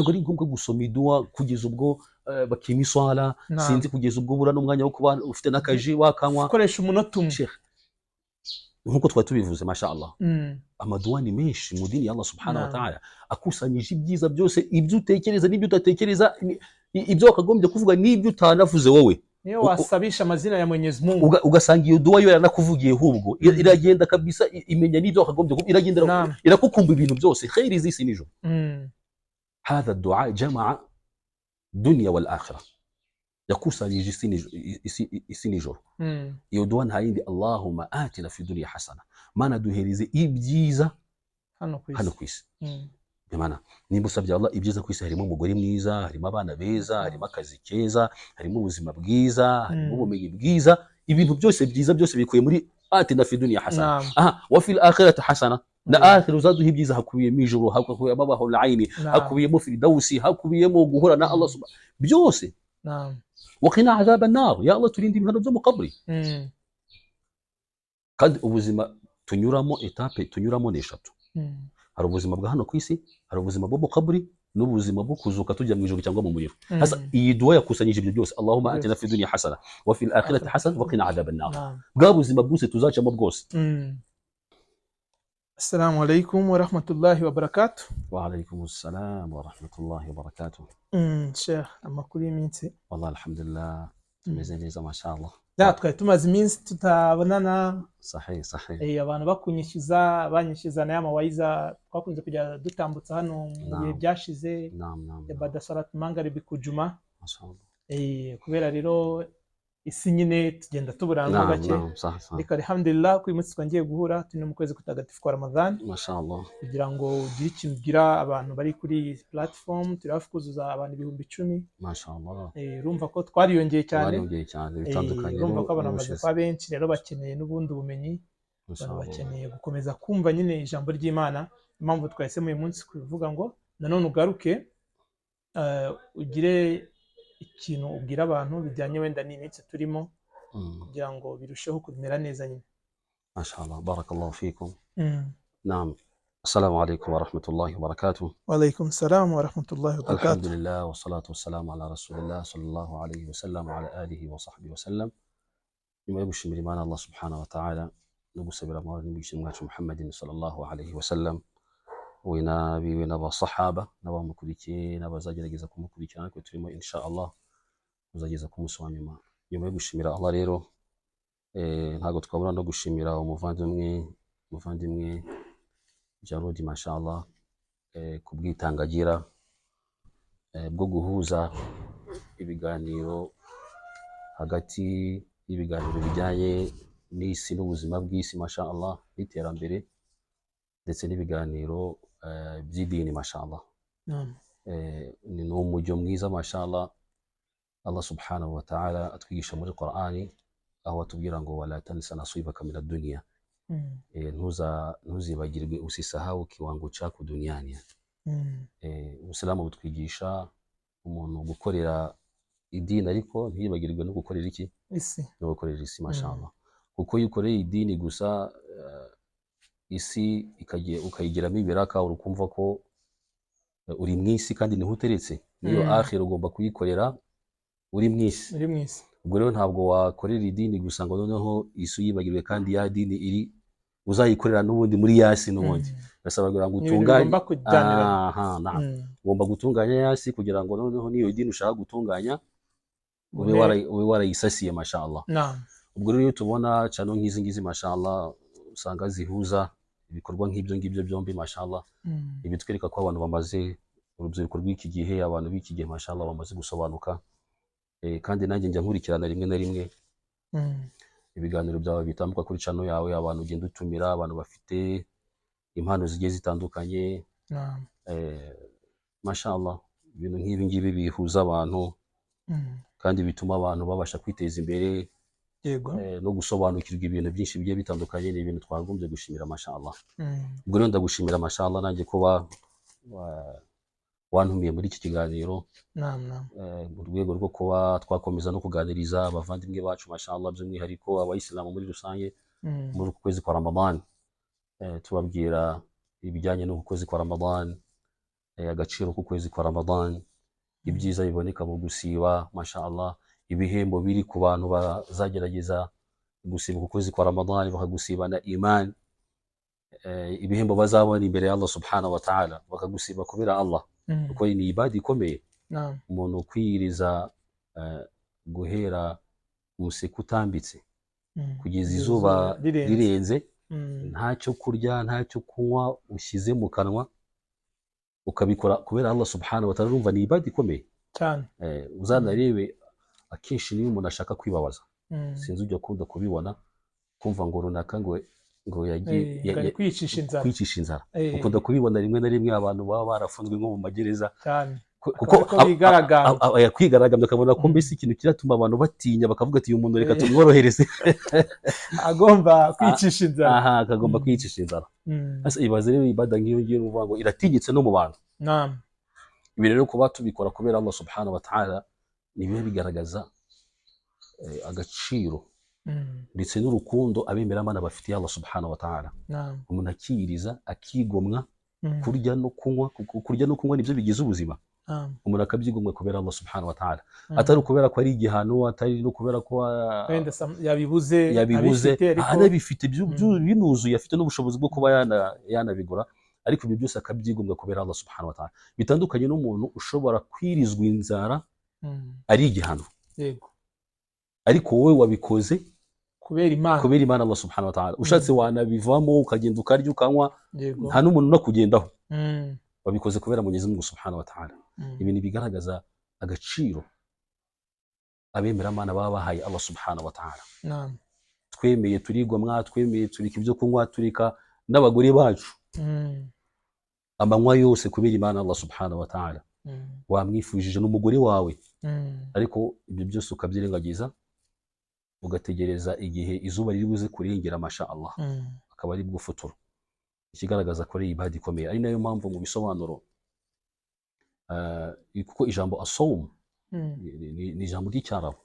Ntabwo ari ngombwa gusoma iduwa kugeza ubwo bakima iswala. Sinzi, kugeza ubwo ubura n'umwanya wo kuba ufite n'akaji wakanywa. Ukoresha umunota umwe. Sheikh, nkuko twari tubivuze, masha Allah, amaduwa ni menshi mu dini ya Allah subhanahu wa ta'ala, akusanyije ibyiza byose, ibyo utekereza n'ibyo udatekereza, ibyo wakagombye kuvuga n'ibyo utanavuze wowe. Niyo wasabisha amazina ya Mwenyezi Mungu. Ugasanga iyo duwa yo yaranakuvugiye ahubwo. Iragenda kabisa, imenya n'ibyo wakagombye kuvuga, iragenda irakukumba ibintu byose, kheri z'isi n'ijuru. هذا الدعاء جمع دنيا والآخرة، yakusanyije isi n'ijuru. Iyo duwa nta yindi: اللهم آتنا في الدنيا حسنة, Mana duhereze ibyiza hano ku hano isi. Ku isi. Imana, nimba usabye Allah ibyiza ku isi, harimo umugore mwiza, harimo abana beza, harimo akazi keza, harimo ubuzima bwiza, harimo ubumenyi bwiza, ibintu byose byiza byose bikuye muri آتنا في الدنيا حسنة. Aha وفي الآخرة حسنة, na akhira uzaduha ibyiza, hakubiyemo ijuru, hakubiyemo حور العين, hakubiyemo firidawusi, hakubiyemo guhura na Allah subhanahu, byose. وقنا عذاب النار, ya Allah turinde ibihano byo mu kaburi. Kandi ubuzima tunyuramo, étape tunyuramo ni eshatu. Hari ubuzima bwa hano ku isi, hari ubuzima bwo mu kaburi, n'ubuzima bwo kuzuka tujya mu ijuru cyangwa mu muriro. Hasa iyi duwa yakusanyije ibyo byose: اللهم آتنا في الدنيا حسنة وفي الآخرة حسنة وقنا عذاب النار. Bwa buzima bwose tuzacamo bwose. السلام عليكم ورحمة الله وبركاته. وعليكم السلام ورحمة الله وبركاته. Sheikh, amakuru y'iminsi? والله الحمد لله, tumeze neza, ما شاء الله. Ya, twari tumaze iminsi tutabonana. صحيح صحيح. Abantu bakunyishyuza, banyishyuza na ya mawayiza twakunze kujya dutambutsa hano mu bihe byashize نعم نعم ya بعد صلاة المغرب ku juma. ما شاء الله. Kubera rero isi nyine tugenda tuburana gake. نعم صح صح. Ariko alhamdulillah ko uyu munsi twongeye guhura, turi no mu kwezi kutagatifu kwa Ramadhan, ما شاء الله. Kugira ngo ugire ikintu ubwira abantu bari kuri iyi platform. Turi hafi kuzuza abantu 10,000. ما شاء الله. Urumva ko twariyongeye cyane. Bariyongeye cyane bitandukanye Urumva ko abantu bamaze n'ubushize. Kuba benshi rero, bakeneye n'ubundi bumenyi. ما شاء Abantu الله. Bakeneye gukomeza kumva nyine ijambo ry'Imana. Impamvu twahisemo uyu munsi kuvuga ngo nanone ugaruke, ugire ikintu ubwira abantu bijyanye wenda n'iminsi turimo, kugira ngo birusheho kumera neza nyine. ما شاء الله، بارك الله فيكم. نعم، السلام عليكم ورحمة الله وبركاته. وعليكم السلام ورحمة الله الحمد وبركاته. لله والصلاة والسلام على رسول الله صلى الله عليه وسلم وعلى آله وصحبه وسلم. Nyuma yo gushimira Imana Allah subhanahu wa ta'ala no gusabira amahoro n'imigisha mwacu Muhammadin sallallahu alayhi wa sallam, we n'abiwe n'abasahaba n'abamukurikiye n'abazagerageza kumukurikira, natwe turimo insha Allah kuzageza ku munsi wa nyuma. Nyuma yo gushimira Allah rero, ntabwo twabura no gushimira umuvandimwe Jarudi, masha Allah, ku bwitangagira bwo guhuza ibiganiro hagati y'ibiganiro bijyanye n'isi n'ubuzima bw'isi, masha Allah, n'iterambere, ndetse n'ibiganiro by'idini, masha Allah. Ni umujyo mwiza, masha Allah. Allah subhanahu wa ta'ala atwigisha muri Qur'ani, aho atubwira ngo ولا تنس نصيبك من الدنيا. Ntuzibagirwe, usisahau kiwango chako duniani. Ubusilamu butwigisha umuntu gukorera idini, ariko ntiyibagirwe no gukorera iki? Isi. No gukorera isi, masha Allah, kuko iyo ukoreye idini gusa, isi ukayigiramo ibiraka, urukumva ko uri mu isi kandi niho uteretse niyo akhira ugomba kuyikorera uri mu isi. Uri mu isi. Ubwo rero ntabwo wakorera idini gusa ngo noneho isi uyibagirwe, kandi ya dini iri uzayikorera n'ubundi muri ya si n'ubundi. Birasaba kugira ngo Ni ibintu utunganye bigomba kujyanirana. Aha, naam. Ugomba gutunganya ya si kugira ngo noneho n'iyo dini ushaka gutunganya ube ube warayisasiye, mashallah. Ubwo rero iyo tubona channel nk'izi ngizi, mashallah, usanga zihuza ibikorwa nk'ibyo ngibyo byombi, mashallah, ibitwereka ko abantu bamaze, urubyiruko rw'iki gihe, abantu b'iki gihe, mashallah, bamaze gusobanuka. Kandi nanjye njya nkurikirana rimwe na rimwe ibiganiro byawe bitambuka kuri channel yawe, abantu ugenda utumira, abantu bafite impano zigiye zitandukanye. Mashallah, ibintu nk'ibi ngibi bihuza abantu kandi bituma abantu babasha kwiteza imbere no gusobanukirwa ibintu byinshi bigiye bitandukanye, ni ibintu twagombye gushimira, mashallah. Ubwo rero ndagushimira, mashallah, nanjye kuba wantumiye muri iki kiganiro Naam, naam. Mu rwego rwo kuba twakomeza no kuganiriza abavandimwe bacu, mashallah, by'umwihariko abayisilamu muri rusange, muri uku kwezi kwa Ramadan, tubabwira ibijyanye n'uku kwezi kwa Ramadan. Agaciro k'ukwezi kwa Ramadan, ibyiza biboneka mu gusiba, masha Allah, ibihembo biri ku bantu bazagerageza gusiba ku kwezi kwa Ramadan bakagusibana iman, ibihembo bazabona imbere ya Allah subhanahu wa ta'ala bakagusiba kubera Allah, kuko ni ibada ikomeye. Umuntu kwiyiriza guhera umuseke utambitse kugeza izuba rirenze. Rirenze, ntacyo kurya, ntacyo kunywa ushyize mu kanwa, ukabikora kubera Allah subhanahu wa ta'ala, urumva ni ibada ikomeye. Cyane. Uzanarebe akenshi niyo umuntu ashaka kwibabaza, sinzi ujya ukunda kubibona, kumva ngo runaka ngo yagiye Ngo ari kwicisha inzara. Kwicisha inzara. Ukunda kubibona rimwe na rimwe abantu baba barafunzwe nko mu magereza, Cyane. kuko Akaba ariko bigaragambya. Kwigaragambya, akabona ko mbese ikintu kiratuma abantu batinya, bakavuga ati: "Uyu muntu reka tumworohereze." Agomba kwicisha inzara. Aha akagomba kwicisha inzara. Ese ibaze rero ibada nk'iyo ngiyo, ni ukuvuga ngo iratinyitse no mu bantu. Ibi rero kuba tubikora kubera Allah subhanahu wa ta'ala ni biba bigaragaza agaciro ndetse n'urukundo abemeramana bafitiye Allah subhanahu wa ta'ala. Umuntu akiyiriza, akigomwa kurya no kunywa, kuko kurya no kunywa nibyo bigize ubuzima. Umuntu akabyigomwa kubera Allah subhanahu wa ta'ala, atari ukubera ko ari igihano, atari no kubera ko Wenda yabibuze. Yabibuze. Abifite, ariko Anabifite binuzuye, afite n'ubushobozi bwo kuba yanabigura, ariko ibyo byose akabyigomwa kubera Allah subhanahu wa ta'ala. Bitandukanye n'umuntu ushobora kwirizwa inzara ari igihano, ariko wowe wabikoze kubera Imana. Kubera Imana Allah subhanahu wa ta'ala. Ushatse wanabivamo, ukagenda ukarya, ukanywa, nta n'umuntu unakugendaho. Wabikoze kubera Mwenyezi Mungu subhanahu wa ta'ala. Ibi ni bigaragaza agaciro abemeramana baba bahaye Allah subhanahu wa ta'ala. Twemeye turigomwa, twemeye turika ibyo kunywa, turika n'abagore bacu amanywa yose kubera Imana Allah subhanahu wa ta'ala. Wamwifujije n'umugore wawe, ariko ibyo byose ukabyirengagiza, ugategereza igihe izuba riri buze kurengera, masha Allah, akaba ari bwo futuro. Ikigaragaza ko ari ibada ikomeye, ari nayo mpamvu mu bisobanuro, kuko ijambo asawumu ni ijambo ry'Icyarabu,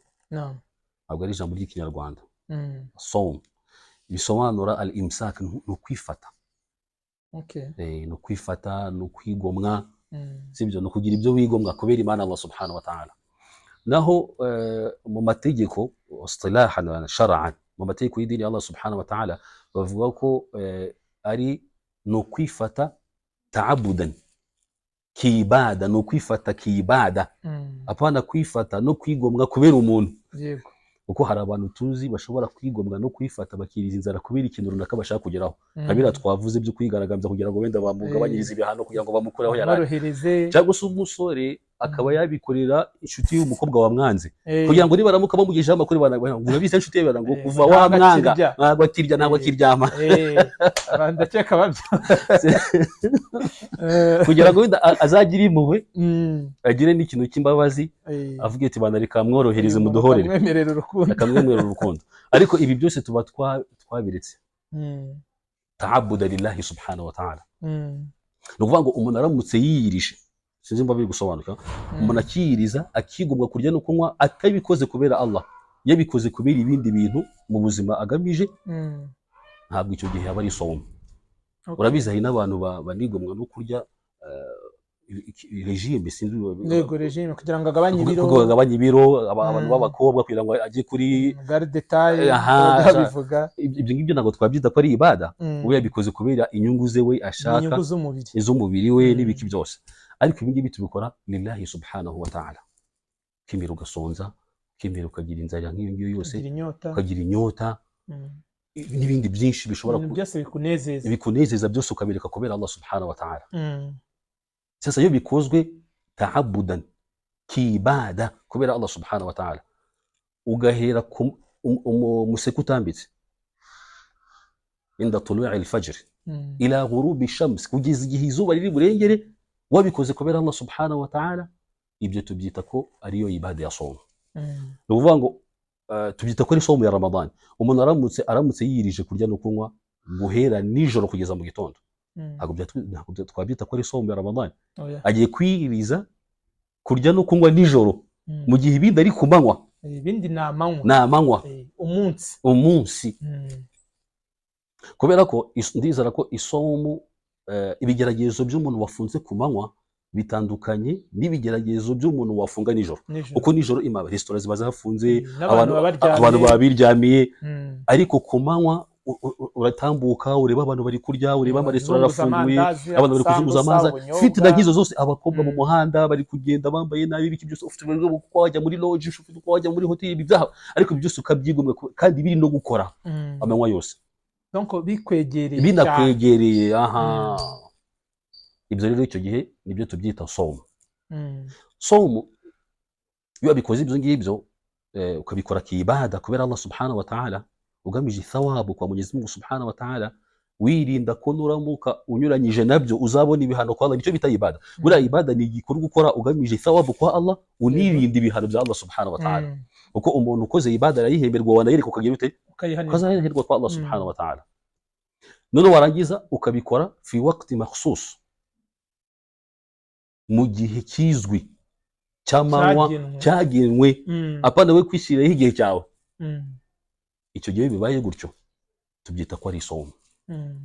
ntabwo ari ijambo ry'Ikinyarwanda. Asawumu bisobanura al imsak, ni ukwifata. Ni ukwifata, ni ukwigomwa. Sibyo? Ni ukugira ibyo wigomwa kubera Imana Allah subhanahu wa ta'ala. Naho mu mategeko, istilahan wa shar'an, mu mategeko y'idini ya Allah subhanahu wa ta'ala, bavuga ko ari ni ukwifata ta'abudan kiibada, ni ukwifata kiibada, apana kwifata no kwigomwa kubera umuntu. Kuko hari abantu tuzi bashobora kwigomwa no kwifata, bakiriza inzara kubera ikintu runaka bashaka kugeraho, nka biriya twavuze byo kwigaragambya kugira ngo wenda bamugabanyirize ibihano, kugira ngo bamukureho yari ari, Bamworohereze. cyangwa se umusore akaba yabikorera inshuti y'umukobwa wamwanze, kugira ngo nibaramuka bamugejejeho amakuru ngo urabizi inshuti ye ngo kuva ntabwo wamwanga akirya. Ntabwo akirya, ntabwo akiryama. Abantu ndakeka babyo. Kugira ngo wenda azagire impuhwe, agire n'ikintu cy'imbabazi, avuge ati: "Bana reka mworohereze, Uyu muntu muduhorere." akamwemerera urukundo. Akamwemerera urukundo. Ariko ibi byose tuba twabiretse ta'abuda lillahi subhanahu wa ta'ala. Ni ukuvuga ngo umuntu aramutse yiyirije, sinzi niba biri gusobanuka, umuntu akiyiriza, akigomwa kurya no kunywa, atabikoze kubera Allah, yabikoze kubera ibindi bintu mu buzima agamije, ntabwo icyo gihe aba ari isomo. Urabizi hari n'abantu banigomwa no kurya, regime, sinzi. Yego, regime kugira ngo agabanye ibiro. Kuko bagabanya ibiro, abantu b'abakobwa kugira ngo ajye kuri garde taille. Aha, babivuga. Ibyo ngibyo ntabwo twabyita ko ari ibada. We yabikoze kubera inyungu ze we ashaka, inyungu z'umubiri. Iz'umubiri we n'ibiki byose. Ariko ibi ngibi tubikora lillahi subhanahu wa ta'ala. Ukemera ugasonza, ukemera ukagira inzara nk'iyo ngiyo yose, ukagira inyota, ukagira inyota, n'ibindi byinshi bishobora ibintu byose bikunezeza. Bikunezeza byose ukabireka kubera Allah subhanahu wa ta'ala. Sasa iyo bikozwe ta'abudan kiibada kubera Allah subhanahu wa ta'ala, ugahera ku museke utambitse, inda tului alfajr ila ghurubi shams, kugeza igihe izuba riri burengere, wabikoze kubera Allah subhanahu wa ta'ala, ibyo tubyita ko ariyo ibada ya somu. Ni ukuvuga ngo tubyita ko ari somu ya Ramadan. Umuntu aramutse yiyirije kurya no kunywa guhera nijoro kugeza mu gitondo, ntabwo twabyita ko ari somu ya Ramadan. Oya. Agiye kwiyiriza kurya no kunywa nijoro, mu gihe ibindi ari ku manywa. Ibindi ni amanywa. Ni amanywa. Umunsi. Umunsi. Kubera ko ndizera ko isomu, ibigeragezo by'umuntu wafunze ku manywa Bitandukanye n'ibigeragezo by'umuntu wafunga nijoro, Nijoro. kuko nijoro ima resitora ziba zafunze, N'abantu abantu baba baryamye. Abantu baba biryamiye. Ariko ku manywa uratambuka, ureba abantu bari kurya, ureba amaresitora Bazunguza arafunguye, amandazi, abantu bari kuzunguza sambusa, amazi, ubunyobwa. Fitina nk'izo zose, abakobwa mu muhanda bari kugenda bambaye nabi, ibiki byose. Ufite uburyo bwo kuba wajya muri lodge, ufite uko wajya muri hoteli, ibyaha, ariko ibyo byose ukabyigomwa kandi biri no gukora amanywa yose. Donc bikwegereye cyane. Binakwegereye, aha. Ibyo rero icyo gihe nibyo tubyita somu. Somu, iyo wabikoze ibyo ngibyo, ukabikora kiibada kubera Allah subhanahu wa ta'ala, ugamije thawabu kwa Mwenyezi Mungu subhanahu wa ta'ala, wirinda ko nuramuka unyuranyije nabyo uzabona ibihano kwa Allah, nicyo bita ibada. Buriya ibada ni igikorwa ukora ugamije thawabu kwa Allah, unirinda ibihano bya Allah subhanahu wa ta'ala, kuko umuntu ukoze ibada arayihemberwa, wanayereka ukagira ute? Ukayihanirwa. Ukazayiherwa kwa Allah subhanahu wa ta'ala. None warangiza ukabikora fi waqti makhsus, mu gihe kizwi cy'amanywa, Cyagenwe. cyagenwe, apana we kwishyiriraho igihe cyawe. Icyo gihe bibaye gutyo tubyita ko ari isomo.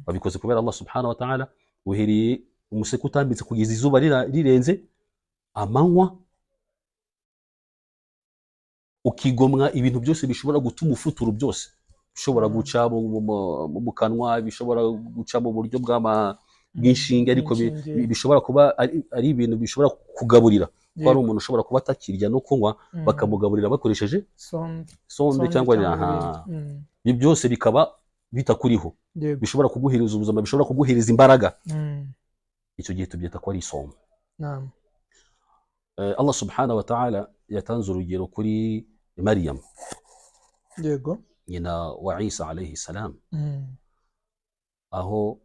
Wabikoze kubera Allah subhanahu wa ta'ala, uhereye umuseke utambitse kugeza izuba rirenze, amanywa, ukigomwa ibintu byose bishobora gutuma ufutura, byose bishobora guca mu kanwa, bishobora guca mu buryo bw'inshinge, ariko Bw'inshinge. bishobora kuba ari ibintu bishobora kugaburira, kuko hari umuntu ushobora kuba atakirya no kunywa, bakamugaburira bakoresheje sonde. Sonde Sonde. Cyangwa Cyangwa aha. ibindi. Ibyo byose bikaba bitakuriho, bishobora kuguhereza ubuzima, bishobora kuguhereza imbaraga. Icyo gihe tubyita ko ari isomo. Allah subhanahu wa ta'ala yatanze urugero kuri Maryam, nyina wa Isa alayhi salam, aho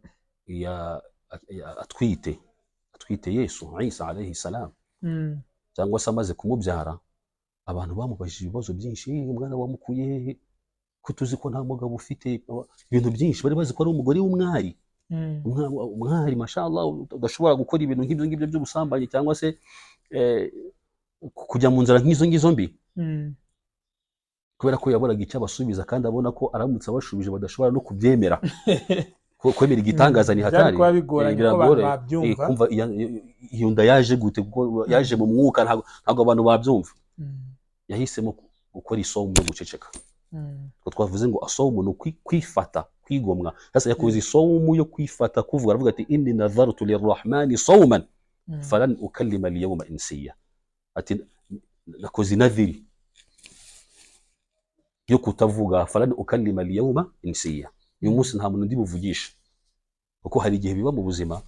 atwite Yesu Isa alayhi salam, cyangwa se amaze kumubyara, abantu bamubajije ibibazo byinshi: "Eh, umwana wamukuye hehe ko tuzi ko nta mugabo ufite?" Ibintu byinshi. Bari bazi ko ari umugore w'umwari, umwari, mashallah, udashobora gukora ibintu nk'ibyo ngibyo by'ubusambanyi cyangwa se kujya mu nzira nk'izo ngizo mbi. Kubera ko yabonaga icyo abasubiza, kandi abona ko aramutse abashubije badashobora no kubyemera. Kwemera igitangaza ni Byari hatari. kuba bigoranye ko abantu Biragoranye. Babyumva. Kumva iyo nda yaje gute, kuko yaje mu mwuka, ntabwo abantu babyumva. Yahisemo gukora isomo yo guceceka. Ko twavuze ngo asomu ni kwifata, kwigomwa. Sasa yakoze isomu yo kwifata kuvuga, aravuga ati: "Inni nadhartu lirrahmani sawman falan ukallima alyawma insiya." Ati: "Nakoze inadhiri yo kutavuga, falan ukallima alyawma insiya, uyu munsi nta muntu ndi buvugisha." Kuko hari igihe biba mu buzima,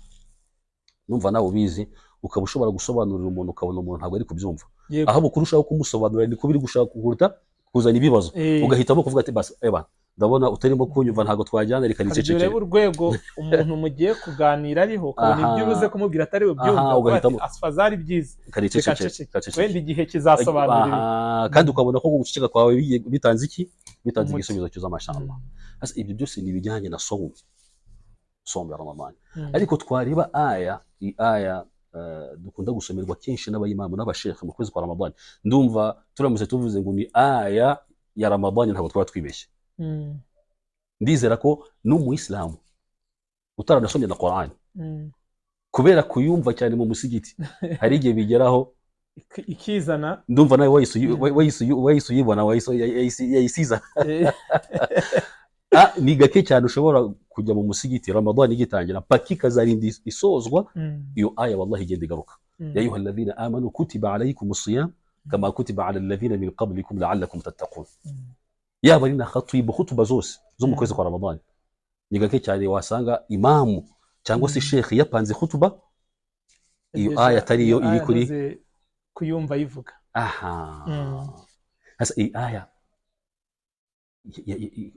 numva nawe ubizi, ukaba ushobora gusobanurira umuntu, ukabona umuntu ntabwo ari kubyumva. Ahubwo kurushaho kumusobanurira niko biri gushaka kuruta kuzana ibibazo. Ugahitamo kuvuga ati: "Basi eba, ndabona utarimo kunyumva, ntabwo twajyana, reka Hari igihe nicecekere." ureba urwego umuntu mugiye kuganira ariho, ukabona ibyo ubuze kumubwira atari bubyumve, ukavuga ati, Ugahitamo- "Asfazari byiza, reka reka nicecekere." nceceke." Reka nceceke. Wenda igihe kizasobanura ibi. Aha, kandi ukabona ko guceceka kwawe bitanze iki? Bitanze Umuti. igisubizo cyiza, mashallah. Sasa ibyo byose ni ibijyanye na somu, somu ya Ramadani. Ariko twareba aya, iyi aya dukunda gusomerwa kenshi n'abayimamu n'abashekhe mu kwezi kwa Ramadani, ndumva turamutse tuvuze ngo ni aya ya Ramadani ntabwo twaba twibeshye. Ndizera ko n'umuyisilamu utaranasomye na Qur'an, kubera kuyumva cyane mu musigiti, hari igihe bigeraho Ikizana. Ndumva nawe wahise uyibona, wahise yayisiza. Ah, ni gake cyane ushobora kujya mu musigiti Ramadani igitangira paka ikazarinda isozwa, iyo aya wallahi igenda igaruka: "Ya ayuha alladhina amanu kutiba alaykum siyam kama kutiba ala alladhina min qablikum la'allakum tattaqun." Yaba ari na khatibu, khutuba zose zo mu kwezi kwa Ramadani, ni gake cyane wasanga imamu cyangwa se shekhi yapanze khutuba iyo aya atari yo Iyo iri aya kuri maze kuyumva ayivuga. Aha. Sasa iyi aya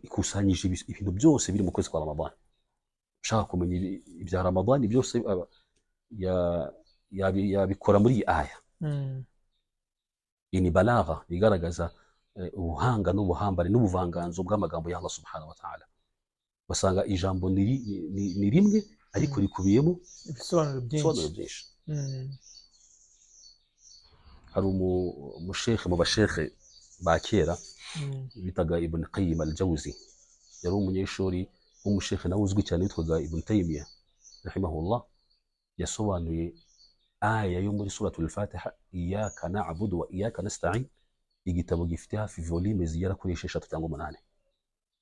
ikusanyije ibintu byose biri mu kwezi kwa Ramadani. Ushaka kumenya ibya Ramadani byose yabikora muri iyi aya. Iyi ni balagha igaragaza ubuhanga n'ubuhambane n'ubuvanganzo bw'amagambo ya Allah subhanahu wa ta'ala. Basanga ijambo ni rimwe, ariko rikubiyemo ibisobanuro byinshi. Ibisobanuro byinshi. Hari umushekhe mu bashekhe ba kera bitaga Ibn Qayyim al-Jawzi, yari umunyeshuri w'umushekhe nawe uzwi cyane witwaga Ibn Taymiyyah rahimahullah. Yasobanuye Aya yo muri Suratul Fatiha, iyyaka na'budu wa iyyaka nasta'in, igitabo gifite hafi volume zigera kuri 6 cyangwa 8.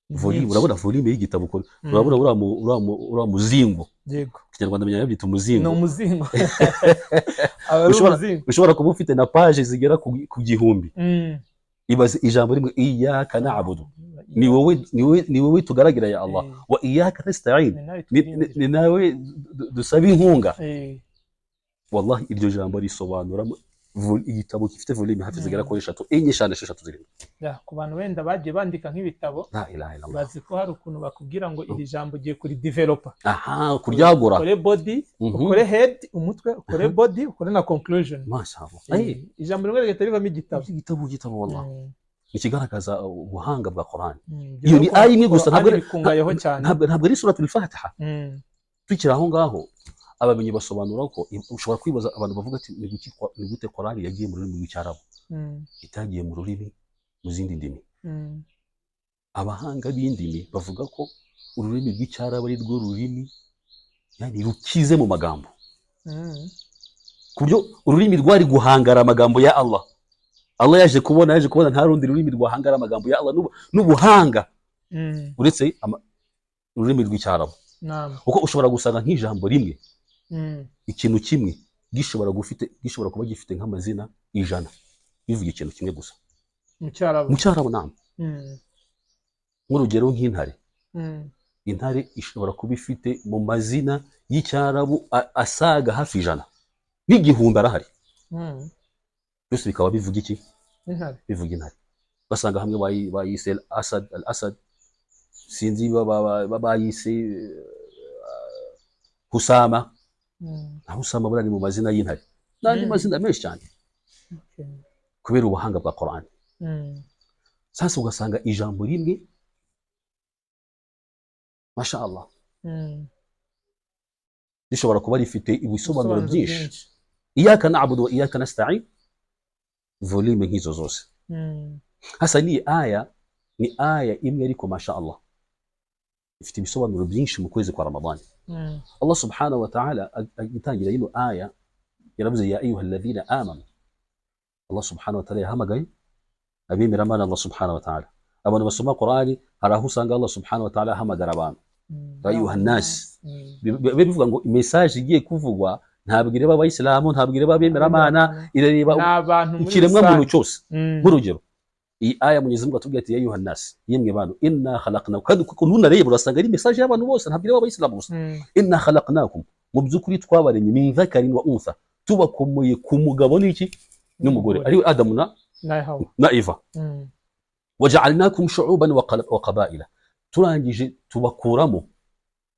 Ni Volume, nyinshi. urabona volume y'igitabo urabona uriya muzingo. Yego. Ikinyarwanda menya babyita Ni umuzingo. umuzingo, aba ari umuzingo. Ushobora kuba ufite na page zigera ku 1000. Ibaze ijambo rimwe, iyyaka na'budu, ni wowe tugaragira ya Allah, wa iyyaka nasta'in, ni nawe twiringira. Ni nawe dusaba inkunga. Wallahi, iryo jambo risobanura igitabo gifite volume hafi zigera kuri 3, 4, 5, 6, 7. Ya, ku bantu wenda bagiye bandika nk'ibitabo, La ilaha illallah. bazi ko hari ukuntu bakubwira ngo iri jambo ugiye kuri developa, Aha, kuryagura. ukore body, ukore head, umutwe, ukore body, ukore na conclusion. Masha Allah. Ijambo rimwe rigahita rivamo igitabo. Igitabo, wallah, ikigaragaza ubuhanga bwa Quran. Ibyo Iyo ni rero aya imwe gusa, ntabwo Qur'an bikungayeho cyane. Ntabwo ari Suratul Fatiha. Tukiri aho ngaho, abamenyi basobanura ko ushobora kwibaza, abantu bavuga ati ni gute Quran yagiye mu rurimi rw'Icyarabu, itagiye mu rurimi mu zindi ndimi? Abahanga b'indimi bavuga ko ururimi rw'Icyarabu ari rwo rurimi, yani, rukize mu magambo, ku buryo ururimi rwari guhangara amagambo ya Allah. Allah yaje kubona nta rundi rurimi rwahangara amagambo ya Allah n'ubuhanga uretse ururimi rw'Icyarabu, kuko ushobora gusanga nk'ijambo rimwe, ikintu kimwe gishobora kuba gifite nk'amazina 100 bivuga ikintu kimwe gusa. Mu Cyarabu? Mu Cyarabu, nama. Nk'urugero nk'intare. Intare ishobora kuba ifite mu mazina y'Icyarabu asaga hafi 100 n'igihumbi arahari. Byose bikaba bivuga iki? Intare. Bivuga intare. Basanga hamwe bayise asad, al asad, sinzi, bayise husama. Na husama buriya ni mu mazina y'intare n'andi mazina menshi cyane, kubera ubuhanga bwa Quran. Sasa ugasanga ijambo rimwe, masha Allah, rishobora kuba rifite ibisobanuro Ibisobanuro byinshi. Iyaka na'budu wa iyaka nasta'in, volume nk'izo zose. Hasa ni aya, ni aya imwe, ariko masha Allah ifite ibisobanuro byinshi mu kwezi kwa Ramadani. Allah subhanahu wa ta'ala agitangira ino aya yaravuze: ya ayuha alladhina amanu. Allah subhanahu wa ta'ala yahamagaye abemeramana. Allah subhanahu wa ta'ala, abantu basoma Qur'ani, hari aho usanga Allah subhanahu wa ta'ala ahamagara abantu: ya ayuha nnas. Biba bivuga ngo message igiye kuvugwa ntabwo ireba abayisilamu, ntabwo ireba abemeramana, irareba Ni abantu muri ikiremwa muntu rusange. cyose. Nk'urugero iyi aya, Mwenyezi Mungu atubwira ati: ya ayuha nnas, yemwe bantu, inna khalaqnakum. Kandi kuko nunareba urasanga ari message y'abantu bose, ntabwo ireba abayisilamu gusa. Inna khalaqnakum, mu by'ukuri twabaremye, min dhakarin wa untha, tubakomoye ku mugabo n'iki? N'umugore, ariwe Adamu na Na Hawa. na Eva. Waja'alnakum shu'uban wa qabaila, turangije tubakuramo,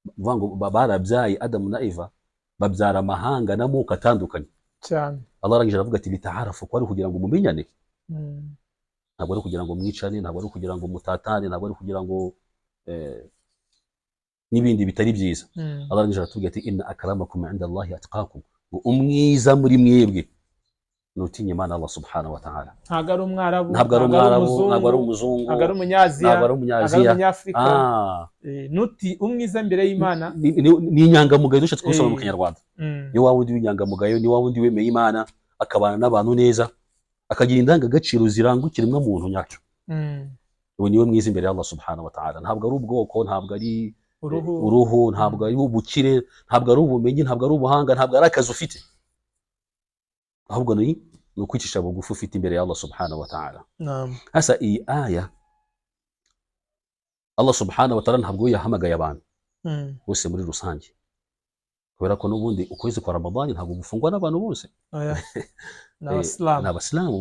bivuga ngo barabyaye Adamu na Eva, babyara amahanga n'amoko atandukanye. Cyane. Allah arangije aravuga ati: lita'arafu, ko ari kugira ngo mumenyane. Ntabwo ari kugira ngo mwicane, ntabwo ari kugira ngo mutatane, ntabwo ari kugira ngo n'ibindi bitari byiza. Allah arangije aratubwira ati: inna akramakum inda Allahi atqakum, ngo umwiza muri mwebwe nutinya Imana Allah subhanahu wa ta'ala. Ntabwo ari umwarabu. Ntabwo ari umwarabu, ntabwo ari umuzungu, ntabwo ari umunyaziya, ntabwo ari ntabwo ari umunyaziya, umunyafurika. Nuti umwiza imbere y'Imana Ni inyangamugayo, dushatse kubisobanura mu Kinyarwanda. Ni wa wundi w'inyangamugayo, ni wa wundi wemeye Imana, akabana n'abantu neza, akagira indangagaciro ziranga ikiremwamuntu nyacyo. Uwo niwe mwiza imbere ya Allah subhanahu wa ta'ala. Ntabwo ari ubwoko, ntabwo ari uruhu, uruhu, ntabwo ari ubukire, ntabwo ari ubumenyi, ntabwo ari ubuhanga, ntabwo ari akazi ufite, ahubwo ni ukwicisha bugufi ufite imbere ya Allah subhanahu wa ta'ala. Hasa iyi aya, Allah subhanahu wa ta'ala ntabwo yahamagaye abantu bose muri rusange, kubera ko n'ubundi ukwezi kwa Ramadani ntabwo gufungwa n'abantu bose. Oya. Ni abasilamu. Ni abasilamu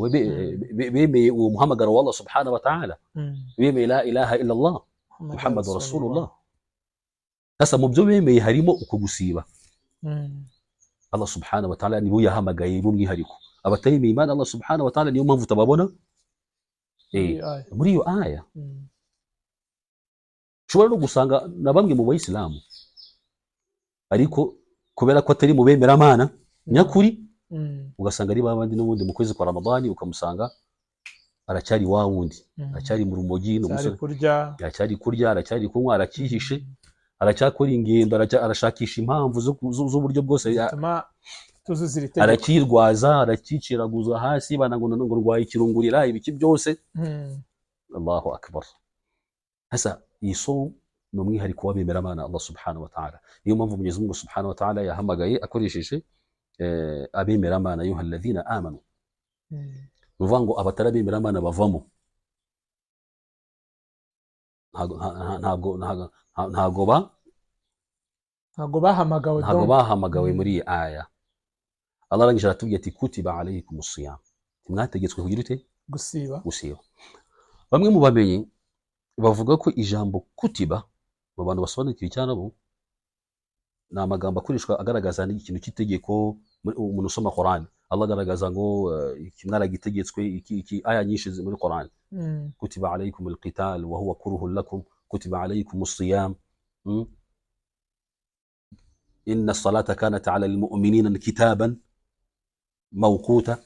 bemeye uwo muhamagaro wa Allah subhanahu wa ta'ala, bemeye la ilaha illa Allah Muhammad rasulullah. Sasa mu byo bemeye harimo uko gusiba. Allah subhanahu wa ta'ala nibo yahamagaye b'umwihariko. Abatayemeye Imana Allah subhanahu wa ta'ala, niyo mpamvu utababona Muri aya. Muri iyo aya. Ushobora no gusanga na bamwe mu bayisilamu, ariko kubera ko atari mu bemeramana nyakuri, ugasanga ari babandi n'ubundi mu kwezi kwa Ramadani ukamusanga aracyari wa wundi, aracyari mu rumogi, ni cyari umusore, kurya, aracyari kurya, aracyari kunywa, aracyihishe, aracyakora ingendo, arashakisha impamvu z'uburyo bwose zituma Tuzuza iri tegeko. Arakirwaza, arakiciraguza hasi, bana ngo ndwaye ikirungurira, ibiki byose. Allahu akbar. Sasa iyi somu ni umwihariko w'abemeramana Allah subhanahu wa ta'ala. Niyo mpamvu Mwenyezi Mungu subhanahu wa ta'ala yahamagaye akoresheje abemeramana, ayuha alladhina amanu. Ni ukuvuga ngo abatarabemeramana bavamo, ntabwo ntabwo ntabwo- ntabwo ba Ntabwo bahamagawe. Ntabwo Donc. bahamagawe muri iyi aya. Allah arangije aratubwira ati: kutiba alaykum siyam, mwategetswe kugira ute? Gusiba. Gusiba. Bamwe mu bamenyi bavuga ko ijambo kutiba, mu bantu basobanukiwe icyarabu, ni amagambo akoreshwa agaragaza ikintu cy'itegeko. Umuntu usoma Quran, Allah agaragaza ngo iki mwaragitegetswe, iki aya nyinshi muri Quran: kutiba alaykum alqital wa huwa kuruhun lakum, kutiba alaykum as-siyam, inna as-salata kanat ala al-mu'minina kitaban mawquta.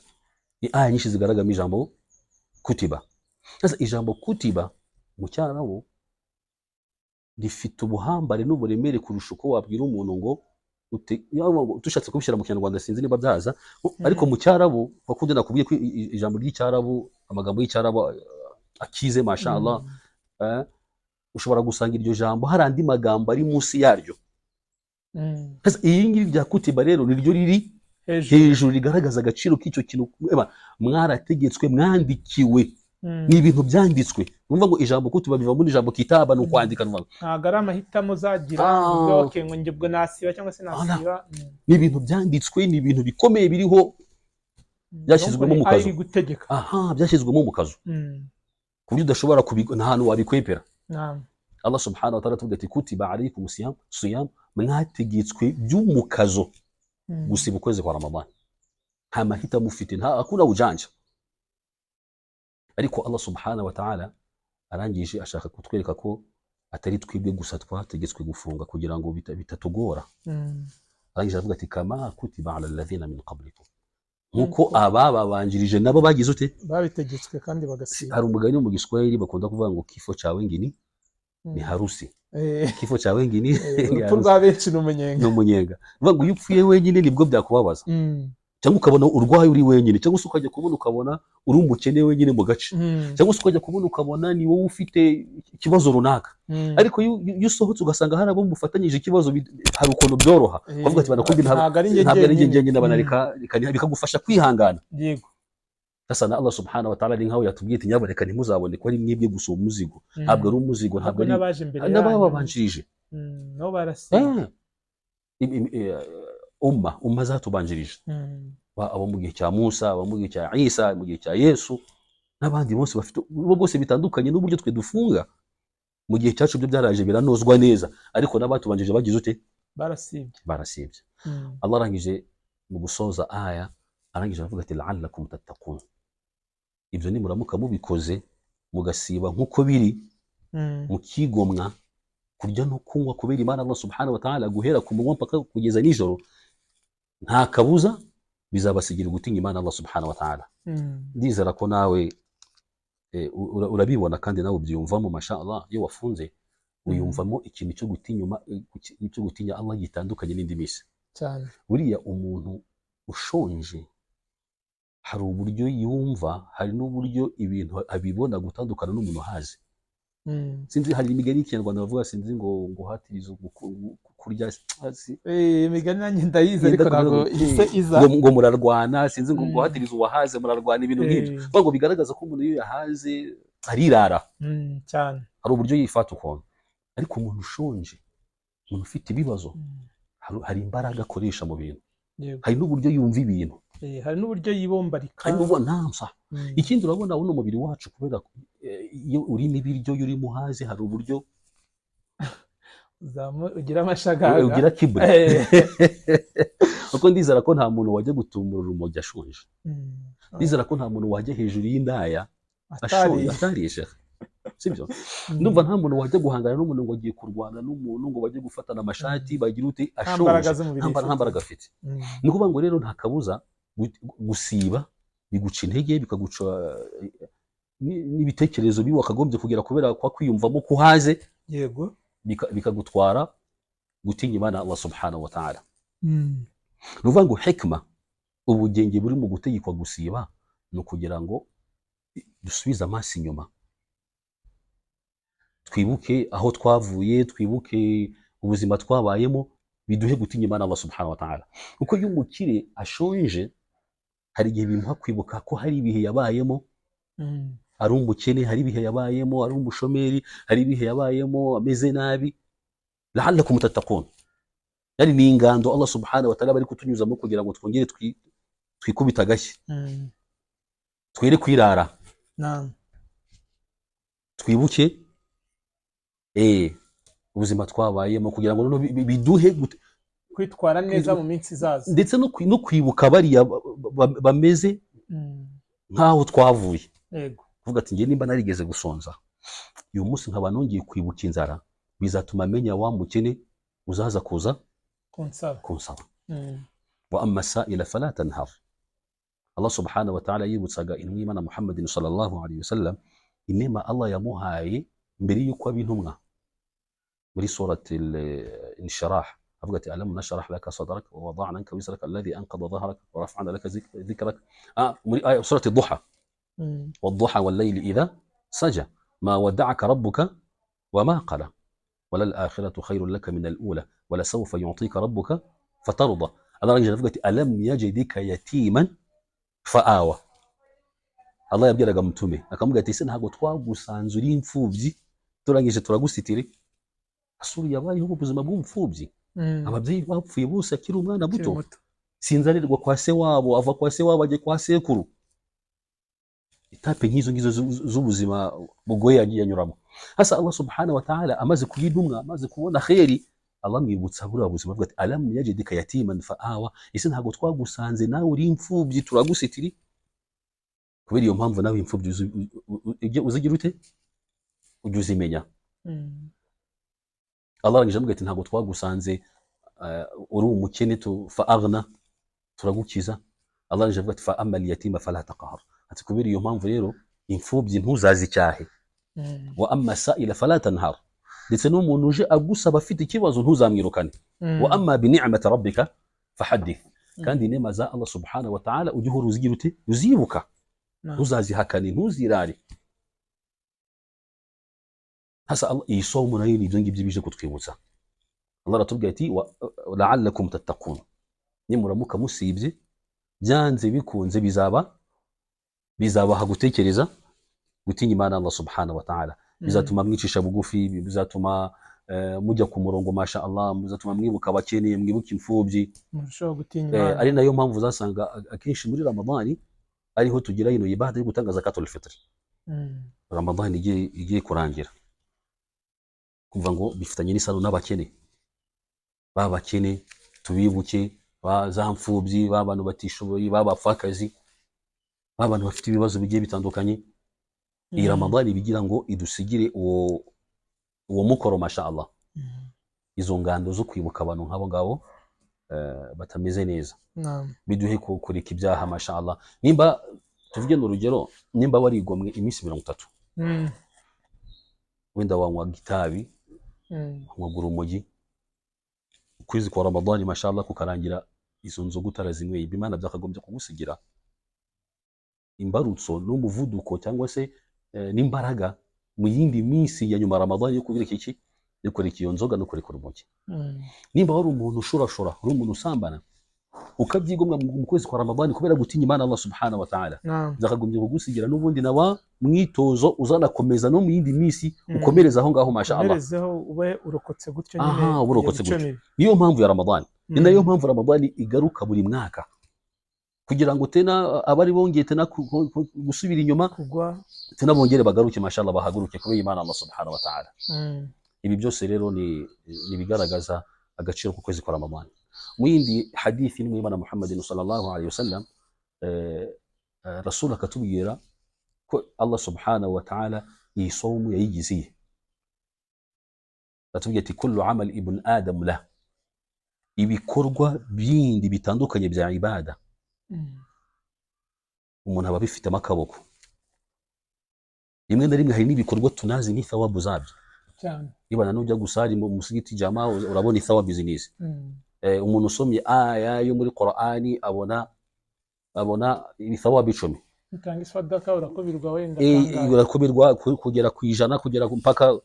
Ni aya nyinshi zigaragamo ijambo kutiba. Sasa ijambo kutiba mu cyarabu rifite ubuhambare n'uburemere kurusha uko wabwira umuntu ngo yaba ngo dushatse kubishyira mu Kinyarwanda, sinzi niba byaza, ariko mu cyarabu, kuko nakubwiye ko ijambo ry'icyarabu, amagambo y'icyarabu akize, masha Allah, ushobora gusanga iryo jambo hari andi magambo ari munsi yaryo. Sasa iyi ngiri rya kutiba rero niryo riri hejuru, hejuru, rigaragaza agaciro k'icyo kintu. Eba, mwarategetswe, mwandikiwe, ni ibintu byanditswe. Numva ngo ijambo kutiba biva muri ijambo kitaba, ni ukwandika, numva ngo Ntabwo ari amahitamo uzagira Ah. ubwo okay, ngo njye ubwo nasiba cyangwa se nasiba. Ni ibintu byanditswe, ni ibintu bikomeye biriho, byashyizwemo Donc, mu kazu. ari gutegeka. Aha, byashyizwemo mu kazu ku buryo udashobora nta hantu wabikwepera. Allah subhanahu wa ta'ala atubwira ati: kutiba alaykum siyam, siyam, mwategetswe by'umukazo gusiba ukwezi kwa Ramadhan. Nta mahitamo ufite, nta hakuna ujanja. Ariko Allah subhanahu wa ta'ala arangije ashaka kutwereka ko atari twebwe gusa twategetswe gufunga, kugira ngo bitatugora. Arangije aravuga ati: kama kutiba ala alladhina min qablikum, nkuko abababanjirije nabo bagize ute? Babitegetswe kandi bagasiba. Hari umugani wo mu Giswahili bakunda kuvuga ngo kifo cha wengi ni ni harusi. Kifo cha wengi ni ni Urupfu harusi. rwa benshi ni umunyenga. Ni umunyenga. Bivuga ngo iyo upfuye wenyine nibwo byakubabaza, cyangwa ukabona urwaye uri wenyine, cyangwa se ukajya kubona ukabona uri umukene wenyine mu gace, cyangwa se ukajya kubona ukabona ni wowe ufite ikibazo runaka. Ariko iyo usohotse ugasanga hari abo mufatanyije ikibazo, hari ukuntu byoroha. Ukavuga ati: banakundi, Ntabwo ari njye ntabwo ari njye jyenyine. njyenyine, banareka bikagufasha kwihangana. Sasa na Allah subhanahu wa ta'ala ni nkaho yatubwiye ati: nyaboneka ntimuzabone ko ari mwebwe gusa uwo muzigo. Ntabwo ari umuzigo, ntabwo Ntabwo ari n'abaje imbere yanyu n'abababanjirije nabo barasiba. Umma zatubanjirije, abo mu gihe cya Musa, abo mu gihe cya Isa, mu gihe cya Yesu n'abandi bose bafite bo bose bitandukanye n'uburyo twe dufunga. Mu gihe cyacu byo byaraje biranozwa neza, ariko n'abatubanjirije bagize ute? Barasibye. Barasibye. Allah arangije mu gusoza aya, arangije aravuga ati: la'allakum tattaqun. Ibyo nimuramuka mubikoze, mugasiba nk'uko biri, mukigomwa kurya no kunywa kubera Imana Allah subhanahu wa ta'ala, guhera ku manywa mpaka kugeza nijoro, nta kabuza bizabasigira gutinya Imana Allah subhanahu wa ta'ala. Ndizera ko nawe urabibona kandi nawe ubyiyumvamo, masha Allah. Iyo wafunze uyumvamo ikintu cyo gutinya cyo gutinya Allah gitandukanye n'indi minsi. Cyane. Buriya umuntu ushonje hari uburyo yumva, hari n'uburyo ibintu abibona gutandukana n'umuntu uhaze. Sinzi, hari imigani y'ikinyarwanda bavuga, sinzi ngo hatiriza kurya Imigani nanjye ndayizi, ariko Yenda ntabwo kuvuga ihise iza. ngo murarwana, sinzi ngo hatiriza uwahaze murarwana, ibintu nk'ibyo. Bavuga ngo bigaragaza ko umuntu iyo yahaze arirara. Cyane. Hari uburyo yifata ukuntu, ariko umuntu ushonje, umuntu ufite ibibazo, hari imbaraga akoresha mu bintu, hari n'uburyo yumva ibintu. Hari n'uburyo yibombarika. Hari n'uburyo ntamsa. Ikindi, urabona uno mubiri wacu, kubera iyo urimo ibiryo, iyo urimo uhaze, hari uburyo ugira amashagaga. Ugira kiburi, kuko ndizera ko nta muntu wajya gutumura urumogi ashonje. Ndizera ko nta muntu wajya hejuru y'indaya ashonje, Atariye. atariye, sibyo? Ndumva nta muntu wajya guhangana n'umuntu ngo agiye kurwana n'umuntu, ngo bajye gufatana amashati, bagire ute, Nta ashonje. mbaraga z'umubiri Nta yifite. Nta mbaraga afite. Ni ukuvuga ngo rero nta kabuza gusiba biguca intege, bikaguca n'ibitekerezo bibi wakagombye kugira kubera kwa kwiyumvamo ko uhaze, bikagutwara gutinya Imana Allah subhanahu wa ta'ala. Ni ukuvuga ngo hikma, ubugenge buri mu gutegekwa gusiba, ni ukugira ngo dusubize amaso inyuma, twibuke aho twavuye, twibuke ubuzima twabayemo, biduhe gutinya Imana Allah subhanahu wa ta'ala. Kuko iyo umukire ashonje, hari igihe bimuha kwibuka ko hari ibihe yabayemo ari umukene, hari ibihe yabayemo ari umushomeri, hari ibihe yabayemo ameze nabi. La'allakum tattaqun, yani ni ingando Allah subhanahu wa ta'ala bari kutunyuzamo kugira ngo twongere twikubite agashyi, twere kwirara, twibuke ubuzima twabayemo, kugira ngo noneho biduhe kwitwara neza mu minsi izaza, ndetse no kwibuka bariya bameze nk'aho twavuye, kuvuga ati: "Njye nimba narigeze gusonza, uyu munsi nkaba nongeye kwibuka inzara, bizatuma menya wa mukene uzaza kuza kunsaba." Kunsaba. Wa amma sa'ila fala tanhar. Allah subhanahu wa ta'ala yibutsaga intumwa y'Imana Muhammadin sallallahu alayhi wasallam inema Allah yamuhaye mbere y'uko aba intumwa, muri surat al-Inshirah, avuga ati: "Alam nashrah laka sadrak wa wada'na anka wizrak alladhi anqadha dhahrak wa rafa'na laka dhikrak." Muri aya surat ad-Duha: "والضحى والليل إذا سجى ما ودعك ربك وما قلى وللآخرة خير لك من الأولى ولسوف يعطيك ربك فترضى." Allah arangije aravuga ati: "ألم يجدك يتيما فآوى." Allah yabwiraga mutume, akamubwira ati: "Ese ntabwo twagusanze uri imfubyi, turangije turagusitire?" Asuri yabayeho mu buzima bw'umfubyi, ababyeyi bapfuye bose akiri umwana Akiri muto, muto. Sinzarerwa kwa se wabo, ava kwa se wabo ajya kwa sekuru. Étapes nk'izo ngizo z'ubuzima bugoye yagiye anyuramo. Hasa Allah subhanahu wa ta'ala amaze kuba intumwa, amaze kubona kheri, Allah amwibutsa buriya buzima, avuga ati: "ألم يجدك يتيما فآوى." Ese ntabwo twagusanze nawe uri imfubyi, turagusitiri? Kubera iyo mpamvu nawe imfubyi uzigira ute? Ujye uzimenya. Allah arangije avuga ati: "Ntabwo twagusanze uri umukene tu فأغنى, turagukiza?" Allah arangije avuga ati: "فأما اليتيم فلا تقهر." Ati: "Kubera iyo mpamvu rero, imfubyi ntuzazicyahe." "وأما السائل فلا تنهر." Ndetse n'umuntu uje agusaba afite ikibazo, ntuzamwirukane. "وأما بنعمة ربك فحدث." Kandi inema za Allah subhanahu wa ta'ala ujye uhora uzigira ute? Uzibuka, ntuzazihakane, ntuzirare. Hasa iyi somo nayo ni ibyo ngibyo bije kutwibutsa. Allah aratubwira ati: "لعلكم تتقون." Nimuramuka musibye, byanze bikunze bizabaha gutekereza, gutinya Imana Allah subhanahu wa ta'ala, bizatuma mwicisha bugufi, bizatuma mujya ku murongo, masha Allah, bizatuma mwibuka abakene, mwibuka imfubyi. Murushaho gutinya Imana. Ari nayo mpamvu uzasanga akenshi muri Ramadani ariho tugira ino ibada yo gutanga zakatul fitr. Ramadani igiye kurangira, kumva ngo bifitanye n'isano n'abakene, ba bakene tubibuke, ba za mfubyi, ba bantu batishoboye, ba bapfakazi, ba bantu bafite ibibazo bigiye bitandukanye. Iyi Ramadani bigira ngo idusigire uwo mukoro, masha Allah, izo ngando zo kwibuka abantu nk'abo ngabo batameze neza, biduhe kureka ibyaha, masha Allah. Nimba tuvuge n'urugero, nimba warigomwe iminsi 30, wenda wanywaga itabi, wanywaga urumogi, ukwezi kwa Ramadani, masha Allah, kukarangira izo nzoga utarazinyweye, Imana byakagombye kugusigira imbarutso n'umuvuduko cyangwa se n'imbaraga mu yindi minsi ya nyuma Ramadani yo kubireka iki? Yo kureka iyo nzoga no kureka urumogi. Nimba wari umuntu ushurashura, uri umuntu usambana, ukabyigomwa mu kwezi kwa Ramadani kubera gutinya Imana Allah subhanahu wa ta'ala, byakagombye kugusigira n'ubundi na wa mwitozo uzanakomeza no mu yindi minsi, ukomereza aho ngaho, masha Allah. Ukomerezeho, ube urokotse gutyo nyine. Aha, uba urokotse iyo mico gutyo. mibi. Niyo mpamvu ya Ramadani, ni nayo mpamvu Ramadani igaruka buri mwaka, kugira ngo tena abari bongeye tena gusubira inyuma, kugwa, tena bongere bagaruke, mashallah, bahaguruke kubera Imana Allah subhanahu wa ta'ala. Ibi byose rero ni ibigaragaza agaciro k'ukwezi kwa Ramadani. Mu yindi hadithi n'Imana Muhammadin sallallahu alaihi wasallam, Rasul akatubwira ko Allah subhanahu wa ta'ala iyi somu yayigize, atubwira ati: "كل عمل ابن آدم له." Ibikorwa bindi bitandukanye bya ibada, umuntu aba abifitemo akaboko. Rimwe na rimwe hari n'ibikorwa tunazi n'ithawabu zabyo. Cyane. Niba nujya gusari mu musigiti jama, urabona ithawabu izi n'izi. Umuntu usomye aya yo muri Qur'ani abona ibithawabu 10. Utanga isadaka urakubirwa wenda kangahe. Urakumirwa kugera ku 100, kugera ku mpaka.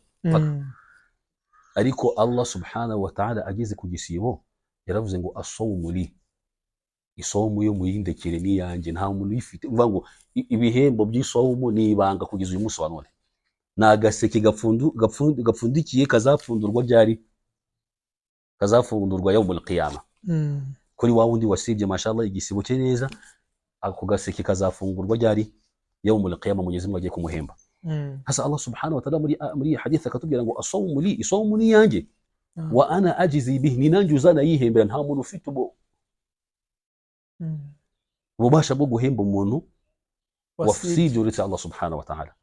Ariko Allah subhanahu wa ta'ala ageze ku gisibo yaravuze ngo asawmu li, isomu yo muyindekere ni iyanjye, nta muntu uyifite. Uvuga ngo ibihembo by'isomu ni ibanga kugeza uyu munsi wa none, ni agaseke gapfundikiye kazapfundurwa ryari? Kazapfundurwa yawmul qiyama. Kuri wa wundi wasibye, mashallah, igisibo cye neza, ako gaseke kazafungurwa ryari? Yawmul qiyama, Mwenyezi Mungu agiye kumuhemba. Hasa Allah subhanahu wa ta'ala muri iyi hadith akatubwira ngo asawmu li, isomu ni yanjye, wa ana ajizi bihi, ni nanjye uzanayihembera. Nta muntu ufite ububasha bwo guhemba umuntu wasibye uretse Allah subhanahu wa ta'ala.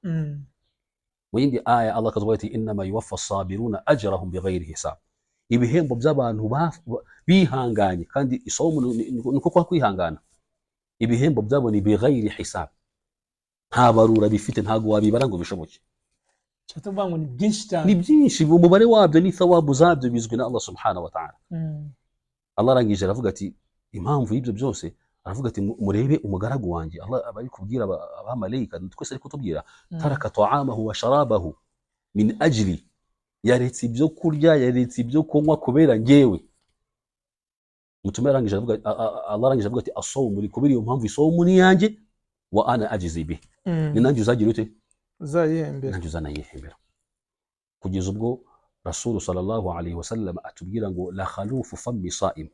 Mu yindi aya Allah akavuga ati innama yuwaffa sabiruna ajrahum bighayri hisab, ibihembo by'abantu bihanganye, kandi isomu ni uko kwa kwihangana, ibihembo byabo ni bighayri hisab, nta barura bifite, ntabwo wabibara ngo bishoboke. Nshatse kuvuga ngo ni byinshi cyane. Ni byinshi, umubare wabyo n'ithawabu zabyo bizwi na Allah subhanahu wa ta'ala. Allah arangije aravuga ati impamvu y'ibyo byose, aravuga ati murebe umugaragu wanjye. Allah aba ari kubwira abamarayika, twese ari kutubwira, taraka ta'amahu wa sharabahu min ajli, yaretse ibyo kurya, yaretse ibyo kunywa kubera njyewe. Mutume arangije avuga, Allah arangije avuga ati asawmu li, kubera iyo mpamvu isomu ni yanjye, wa ana ajizi bihi, ni nanjye uzagira ute? Uzayihembera. Nanjye uzanayihembera. Kugeza ubwo Rasulu sallallahu alaihi wasallam atubwira ngo la khalufu fammi sa'im,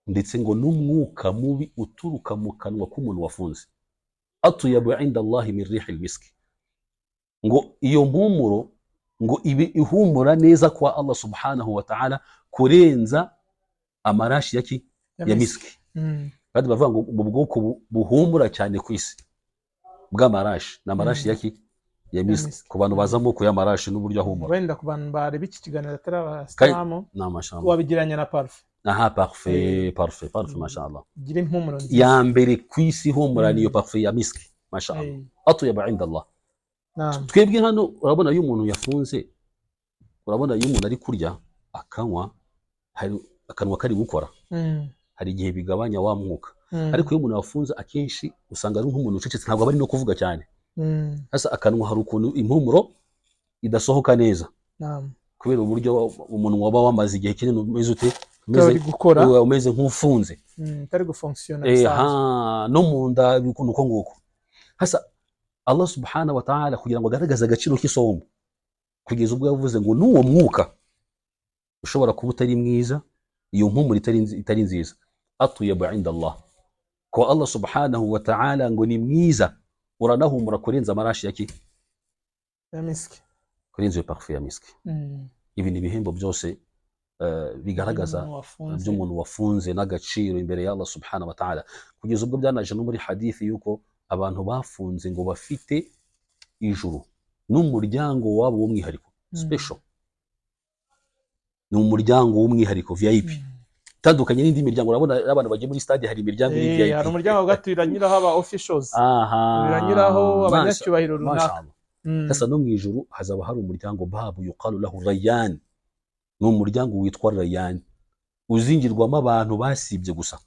ndetse ngo n'umwuka mubi uturuka mu kanwa k'umuntu wafunze, atyabu inda Allahi min rihi miski, ngo iyo mpumuro ngo ibe ihumura neza kwa Allah subhanahu wa ta'ala kurenza amarashi yaki ya miski. Kandi bavuga ngo mu bwoko buhumura cyane ku isi bw'amarashi ni amarashi yaki ya miski. Miski. Ku bantu bazi amoko y'amarashi n'uburyo ahumura. Wenda ku bantu bareba iki kiganiro atari abasilamu, Na mashallah, wabigereranya na parufe. Aha, parfait, parfait, parfait, mashallah. Igira impumuro nziza. Ya mbere ku isi ihumura niyo parfait ya miski, mashallah, atyabu inda Allah. Twebwe hano urabona iyo umuntu yafunze, urabona iyo umuntu ari kurya akanywa, hari akanwa kari gukora, hari igihe bigabanya wa mwuka. Ariko iyo umuntu yafunze akenshi usanga ari nk'umuntu ucecetse, ntabwo aba ari no kuvuga cyane. Hasa akanwa hari ukuntu impumuro idasohoka neza, kubera uburyo umunwa waba wamaze igihe kinini umeze ute? Utari Umeze gukora. umeze nk'ufunze. Utari gufonctionna bisanzwe. Ha, no mu nda ukuntu uko nguko. Hasa Allah subhanahu wa ta'ala kugira ngo agaragaze agaciro k'isomo, kugeza ubwo yavuze ngo n'uwo mwuka ushobora kuba utari mwiza, iyo mpumuro itari nziza, atyabu inda Allah, ko Allah subhanahu wa ta'ala ngo ni mwiza, uranahumura kurenza amarashi yaki? Ya miski. Kurenza iyo parfum ya miski. Ibi ni ibihembo byose bigaragaza Umuntu wafunze. by'umuntu wafunze n'agaciro imbere ya Allah subhanahu wa ta'ala. Kugeza ubwo byanaje no muri hadithi yuko abantu bafunze ngo bafite ijuru n'umuryango wabo w'umwihariko, special, ni umuryango w'umwihariko VIP, utandukanye n'indi miryango. Urabona abantu bagiye muri stade hari imiryango iri VIP. Hari umuryango gato biranyuraho aba officials, aha biranyuraho abanyacyubahiro runaka. Mashallah. Sasa no mu ijuru hazaba hari umuryango, babu yuqalu lahu Rayyan, ni umuryango witwa Rayyan, uzingirwamo abantu basibye gusa.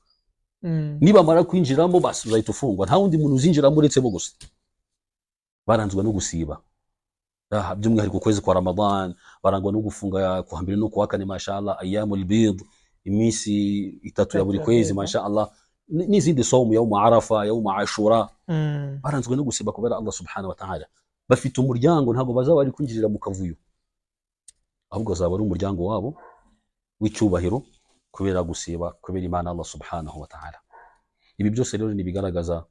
Nibamara kwinjiramo basi uzahita ufungwa, nta wundi muntu uzinjiramo uretse bo gusa baranzwe no gusiba. By'umwihariko ukwezi kwa Ramadan barangwa no gufunga kuwa mbere no kuwa kane, mashallah, ayyamul bid, iminsi 3 ya buri Itatu ya kwezi, kwezi. mashallah, n'izindi somu, yawmu Arafa, yawmu Ashura, baranzwe no gusiba kubera Allah subhanahu wa ta'ala. Bafite umuryango, ntabwo bazaba bari kwinjirira mu kavuyo, ahubwo azaba ari umuryango wabo w'icyubahiro kubera gusiba kubera Imana Allah subhanahu wa ta'ala. Ibi byose rero ni ibigaragaza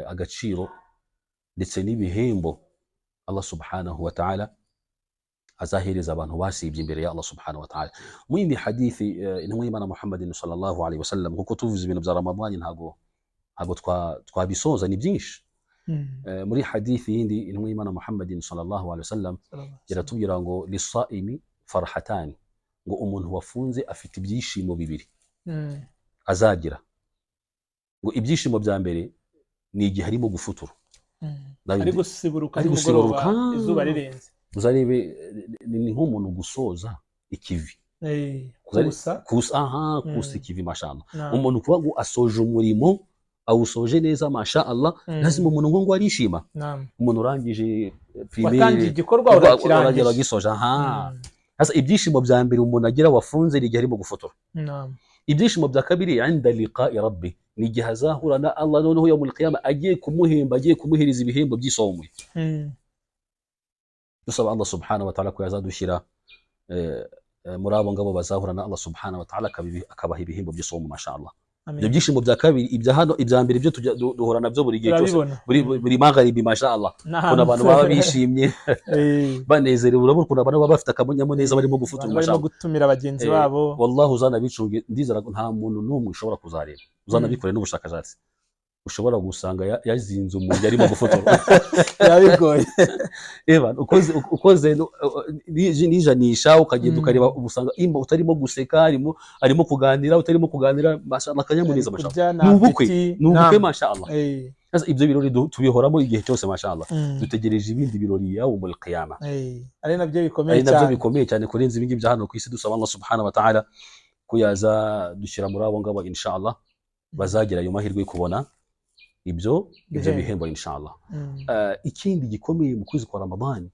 agaciro ndetse n'ibihembo Allah subhanahu wa ta'ala azahereza abantu basibye imbere ya Allah subhanahu wa ta'ala. Mu yindi hadithi, intumwa y'Imana Muhammadin sallallahu alaihi wasallam, kuko tuvuze ibintu bya Ramadani ntabwo twabisoza, ni byinshi. Muri hadithi yindi intumwa y'Imana Muhammadin sallallahu alaihi wasallam iratubwira ngo lisaimi farhatani, ngo umuntu wafunze afite ibyishimo bibiri azagira. Ngo ibyishimo bya mbere ni igihe arimo gufutura, Ari gusiburuka Ari nimugoroba gusiburuka. izuba rirenze. Uzarebe ni nk'umuntu gusoza ikivi. Kusa. Kusa, aha, kusa ikivi, mashallah. Naam. Umuntu kuba ngo asoje umurimo, awusoje neza, masha Allah, lazima umuntu ngo arishima. Naam. Umuntu urangije primaire, Watangiye igikorwa, uragira urakirangije. Uragisoje, aha. Sasa ibyishimo bya mbere umuntu agira wafunze ni igihe arimo gufotora. Naam. Ibyishimo bya kabiri, inda liqai rabbi, ni igihe azahura na Allah noneho yawmul qiyama, agiye kumuhemba, agiye kumuhereza ibihembo by'isomwe. Dusaba Allah subhanahu wa ta'ala ko yazadushyira muri abo ngabo bazahura na Allah subhanahu wa ta'ala, akabaha ibihembo by'isomo, masha Allah. Amin. Ibyo byishimo bya kabiri, ibya hano, ibya mbere byo tujya duhura nabyo buri gihe cyose, Turabibona. buri magharibi, masha Allah, Naam. ukuntu abantu baba bishimye, banezerewe. Urabona ukuntu abantu baba bafite akanyamuneza barimo gufotora, Abantu masha barimo Allah. gutumira bagenzi babo. Wallahi, uzanabicunge, ndizera ko nta muntu n'umwe ushobora kuzareba, uzanabikore n'ubushakashatsi, ushobora gusanga yazinze umuntu arimo gufotora. Biba bigoye. Eba ukoze n'ijanisha, ukagenda ukareba, usanga imba utarimo guseka, arimo kuganira, utarimo kuganira, masha Allah, akanyamuneza, masha Allah. Kurya na Ni ubukwe, appétit. ni ubukwe, Naam. masha Allah. Sasa ibyo birori tubihoramo igihe cyose, masha Allah. Dutegereje ibindi birori yawmul qiyama. Ari nabyo bikomeye Ari nabyo cyane. bikomeye cyane kurenza ibingibi bya hano ku isi. Dusaba Allah subhanahu wa ta'ala ko yaza dushyira muri abo ngabo, insha Allah, bazagira ayo mahirwe yo kubona ibyo Bihembo. bihembo, insha Allah. Ikindi gikomeye mu kwezi kwa Ramadan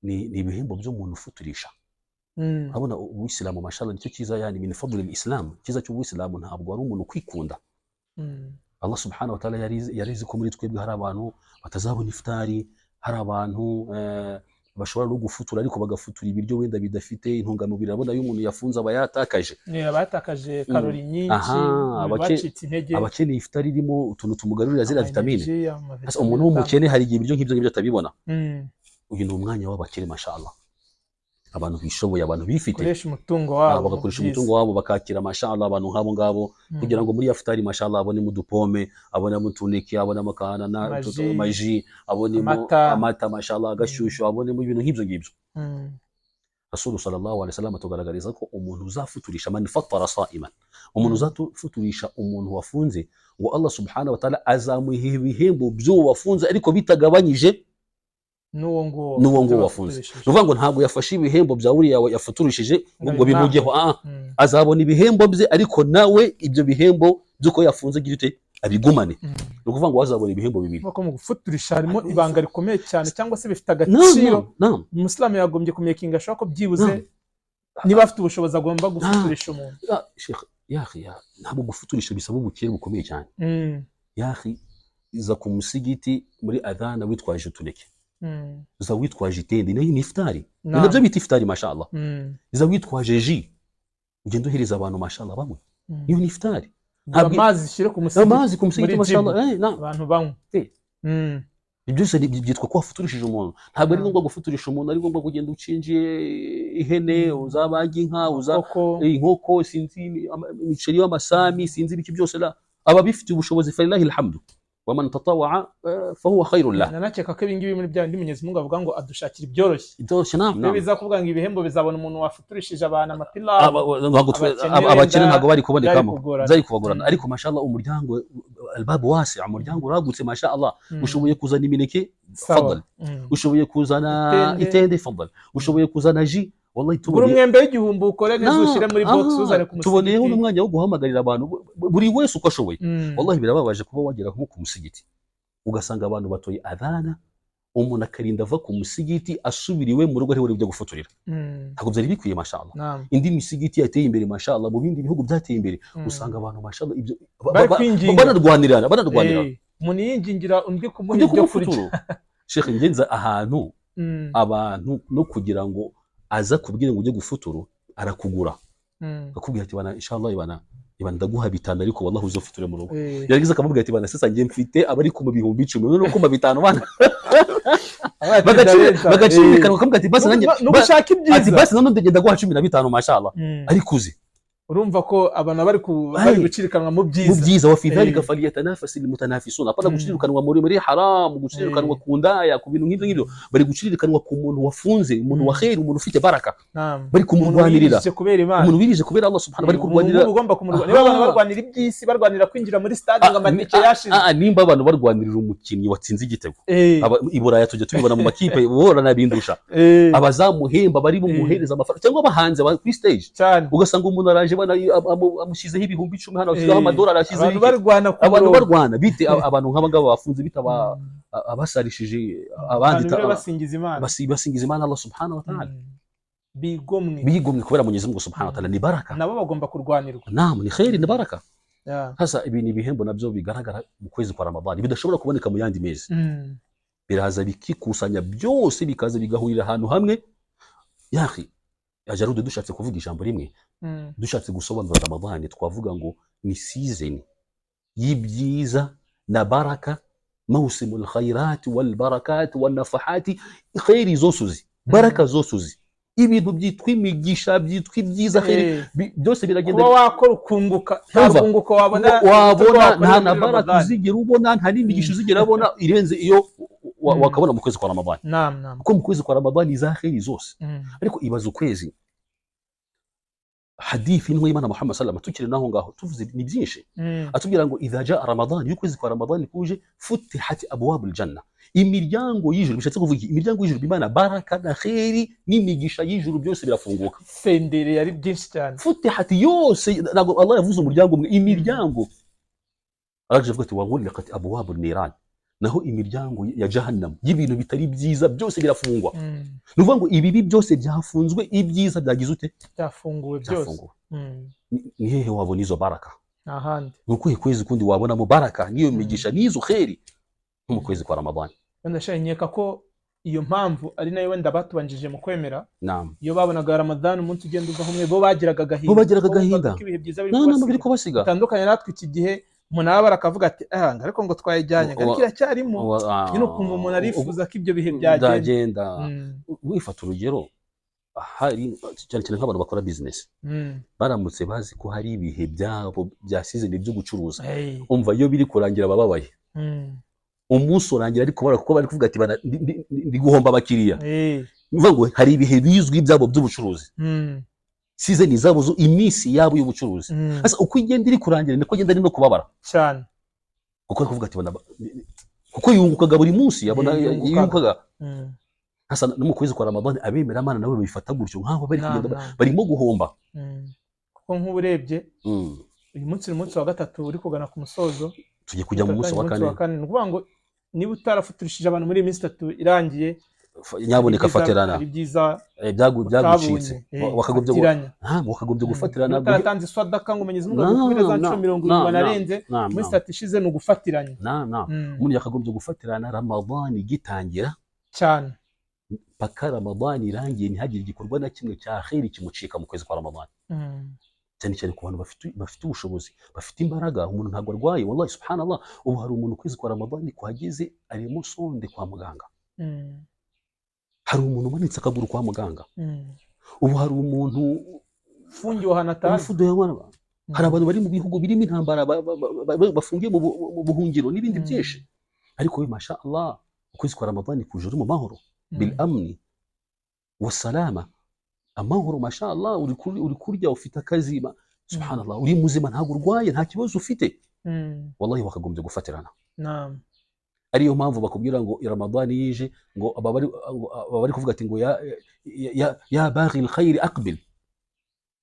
ni ibihembo by'umuntu ufuturisha. Urabona ubuyisilamu, mashallah, nicyo cyiza, yani min fadli islam, cyiza cy'ubuyisilamu ntabwo ari umuntu kwikunda. Allah subhanahu wa ta'ala yarizi ko muri twebwe hari abantu batazabona ifutari, hari abantu bashobora no gufutura ariko bagafutura ibiryo wenda bidafite intungamubiri. Urabona iyo umuntu yafunze aba yatakaje Ni abatakaje karori nyinshi, Aha, bacitse intege. Abakeneye ifutari irimo utuntu tumugarurira ziriya Ama vitamine. energy, ama Sasa umuntu vitamine. w'umukene hari igihe ibiryo nk'ibyo ngibyo atabibona. Uyu ni umwanya w'abakire, mashallah, abantu bishoboye, abantu bifite. Koresha umutungo wabo mu Bagakoresha byiza. umutungo wabo, bakakira, mashallah, abantu nk'abo ngabo, kugira ngo muri ifutari, mashallah, abonemo udupome, abonemo utuneke, abonemo akanana, Amaji, amaji, abonemo amata. Amata, mashallah, agashyushyu, abonemo ibintu nk'ibyo ngibyo. Rasulu sallallahu alaihi wasallam atugaragariza ko umuntu uzafuturisha, man fattara sa'iman, umuntu uzafuturisha umuntu wafunze, ngo Allah subhanahu wa ta'ala azamuha ibihembo by'uwo wafunze ariko bitagabanyije n'uwo nguwo n'uwo nguwo wafunze. wafuturishije. Ni ukuvuga ngo ntabwo yafashe ibihembo bya uriya yafuturishije ngo bimujyeho, ah. Azabona ibihembo bye, ariko nawe ibyo bihembo by'uko yafunze agira ute, abigumane. Ni ukuvuga ngo azabona ibihembo bibiri. Kuko mu gufuturisha harimo ibanga rikomeye cyane, cyangwa se bifite Naam, agaciro. Naam. Umusilamu yagombye kumekinga ashobora ko byibuze Naam. niba afite ubushobozi agomba gufuturisha umuntu. Ah, Sheikh, ya akhi, ntabwo gufuturisha bisaba ubukire bukomeye cyane. Ya akhi, iza ku musigiti muri adhana witwaje utuneke, uza witwaje itende, nayo ni ifutari, ni nabyo bita ifutari, mashallah. Iza witwaje jus, ugenda uhereza abantu, mashallah, bamwe, niyo ni ifutari. Gura amazi ushyire ku musigiti. Amazi ku musigiti, muri mashallah. jibu. Naam. Abantu banywa. Ibyo byose byitwa ko wafuturishije umuntu. Ntabwo ari ngombwa gufuturisha umuntu ari ngombwa kugenda ucinjiye ihene, uzabaga inka, uza koko inkoko, sinzi imiceri y'amasami, sinzi ibiki byose. La, ababifitiye ubushobozi, falilahi alhamdu, waman tatawaa fahuwa khairun lah. Nanakeka ko ibingibi muri bya bindi Mwenyezi Mungu avuga ngo adushakira ibyoroshye. Byoroshye, naam. Iyo Naam. biza kuvuga ngo ibihembo bizabona umuntu wafuturishije abantu amapilawu, Ntabwo abakene abakene wenda ntabwo bari kubonekamo. Byari kugorana. Byari kubagorana. Ariko mashallah, umuryango albabu wasi, umuryango uragutse, mashallah. Ushoboye kuzana imineke, Sawa. fadal. Ushoboye kuzana Itende. itende, fadal. Ushoboye kuzana jus, wallahi. Gura Tuboneye umwembe w'igihumbi, ukore neza, ushyire muri box, uzane ku tuboneyeho musigiti. n'umwanya wo guhamagarira abantu, buri wese uko ashoboye. Wallahi, birababaje kuba wagera nko ku musigiti ugasanga abantu batoye adhana, umuntu akarinda ava ku musigiti asubira iwe mu rugo ariwe uri byo gufotorera. Ntabwo byari bikwiye, mashallah. Naam. Indi misigiti yateye imbere, mashallah, mu bindi bihugu byateye imbere, usanga abantu, mashallah, ibyo Bari kwinginga. banarwanirana. Umuntu yingingira undi kumuha Kujya ibyo kurya. kumufuturu. Sheikh, ngenza ahantu abantu no kugira ngo aza kubwira ngo ujye gufuturu, arakugura, akakubwira ati: "Bana, inshallah, ibana ibana, ndaguha 5, ariko wallahi uzofuture mu rugo." Yarangiza akamubwira ati: "Bana, sasa njye mfite abari ku 10,000, none kuma 5, bana." Bagacirikana, bakamubwira ati: "Basi nanjye No gushaka ati ibyiza. basi none ndagenda guha 15, mashallah, ariko uzi." Urumva ko abantu bari bari gucirikanwa mu Mu byiza. byiza. Wa fi dhalika falyatanafasi almutanafisun. Apana gucirikanwa muri haramu, gucirikanwa ku ndaya, ku bintu nk'ibyo ngibyo. Bari gucirikanwa ku muntu wafunze, umuntu wa kheri, umuntu ufite baraka. Bari Umuntu kumurwanirira. wirije kubera Imana. Umuntu wirije kubera Allah subhanahu, bari Umuntu kurwanirira. ugomba kumurwanira. Niba abantu barwanira iby'isi, barwanira kwinjira muri stade ngo amatike yashize. Nimba abantu barwanirira umukinnyi watsinze igitego, i Buraya tujya tubibona mu makipe, boranabindusha, abazamuhemba bari bumuhereza amafaranga, cyangwa abahanzi kuri stage, Cyane. ugasanga umuntu araje amushyizeho 10,000 hano, ashyizeho amadolari, ashyizeho Abantu iki. barwana ku Abantu murongo. barwana bite? Abantu nk'aba ngaba bafunze bita abasarishije abandi Abantu bire basingiza Imana. Basingiza Imana Allah subhanahu wa ta'ala. Bigomwe. Bigomwe kubera Mwenyezi Mungu subhanahu wa ta'ala, ni baraka. Nabo bagomba kurwanirwa. Naam, ni kheri, ni baraka. Sasa ibi ni ibihembo nabyo bigaragara mu kwezi kwa Ramadhani bidashobora kuboneka mu yandi mezi. Biraza bikikusanya byose, bikaza bigahurira ahantu hamwe. Yahi ajarude, dushatse kuvuga ijambo rimwe, dushatse gusobanura Ramadhani, twavuga ngo ni season y'ibyiza na baraka, mawsimul khairati wal barakati wan nafahati, khairi zose uzi, baraka zose uzi, ibintu byitwa imigisha, byitwa ibyiza, kheri, byose biragenda. Kuba wakora ukunguka, nta Umva, rwunguko wabona wabona wakorera nta na muri baraka Ramadhan. uzigera ubona, nta n'imigisha uzigera ubona irenze iyo wakabona mu kwezi kwa Ramadhani. Naam, naam. Kuko mu kwezi kwa Ramadhani za kheri zose. Ariko ibaza ukwezi, hadithi intumwa y'Imana Muhammad sallam, tukiri naho ngaho tuvuze ni byinshi, atubwira ngo idha jaa Ramadan, iyo ukwezi kwa Ramadhan kuje, futihat abwabul janna, imiryango y'ijuru. Bishatse kuvuga iki? Imiryango y'ijuru, bimana baraka na kheri n'imigisha y'ijuru byose birafunguka. Senderi yari byinshi cyane. Futihat yose, ntabwo Allah yavuze umuryango umwe, imiryango. Araje avuga ati wa ghulqat abwabun niran, naho imiryango ya jahannam y'ibintu bitari byiza byose birafungwa. Ni ukuvuga ngo ibibi byose byafunzwe, ibyiza byagize ute? Byafunguwe byose. Byafunguwe. Ni hehe wabona izo baraka? Nta handi. Ni ukuhe kwezi kundi wabonamo baraka n'iyo migisha n'izo kheri nko mu kwezi kwa Ramadani? Wenda sha, nkeka ko iyo mpamvu ari nayo wenda batubanjije mu kwemera. Naam. Iyo babonaga Ramadhan umunsi ugenda uvaho umwe, bo bagiraga agahinda. Bo bagiraga Bo bumvaga agahinda. ko ibihe byiza biri Na kubasiga. biri kubasiga. Bitandukanye natwe iki gihe, umuntu arabara akavuga ati ah, ariko ngo twayijyanye, ariko iracyarimo. Nyine ukumva umuntu arifuza ko ibyo bihe byagenda. Byagenda. Wifata urugero, hari cyane cyane nk'abantu bakora business, baramutse bazi ko hari ibihe byabo bya season byo gucuruza, umva, iyo biri kurangira bababaye. Umunsi urangira ariko bara kuko bari kuvuga ati ndi guhomba abakiriya. Ni ukuvuga ngo hari ibihe bizwi byabo by'ubucuruzi, season zabo zo, iminsi yabo y'ubucuruzi. Sasa uko igenda iri kurangira niko igenda ari no kubabara, Cyane. kuko ari kuvuga ati kuko yungukaga buri munsi yabona. Yungukaga. Yungukaga. Hasa no mu kwezi kwa Ramadani abemeramana nabo babifata gutyo, nk'aho bari Naam, kugenda naam. barimo guhomba. Kuko nk'ubu urebye uyu munsi ni umunsi wa gatatu uri kugana ku musozo. Tugiye kujya mu munsi wa kane. Ni ukuvuga ngo niba utarafuturishije abantu muri iyi minsi itatu irangiye, Nyaboneka hari fatirana. Hari ibyiza Byagucitse. utabonye. Wakagombye Fatiranya. Wakagombye gufatirana. Niba utaratanze iswadaka ngo umenye ngo gukubira za nshuro 70 wanarenze muri itatu ishize, ni ugufatiranya. Na umuntu yakagombye gufatirana Ramadani igitangira Cyane. paka Ramadani irangiye, ntihagire igikorwa na kimwe cya kheri kimucika mu kwezi kwa Ramadani, cyane cyane ku bantu bafite ubushobozi, bafite imbaraga. Umuntu ntabwo arwaye, wallahi subhanallah, ubu hari umuntu ukwezi kwa Ramadani kuhageze arimo sonde kwa muganga. Hari umuntu umanitse akaguru kwa muganga. Ubu hari umuntu Ufungiwe ahantu atazi. Umufudo y'abana. Hari abantu bari mu bihugu birimo intambara bafungiye mu buhungiro n'ibindi byinshi. Ariko we, masha Allah, ukwezi kwa Ramadani kuje uri mu mahoro, bil amni wasalama, amahoro, masha Allah, uri kurya, ufite akazi, subhanallah, uri muzima, ntabwo urwaye, nta kibazo ufite. Wallahi wakagombye gufatirana. Naam. Ariyo mpamvu bakubwira ngo Ramadani yije, ngo aba bari kuvuga ati ngo ya ya ya baghi alkhair aqbil,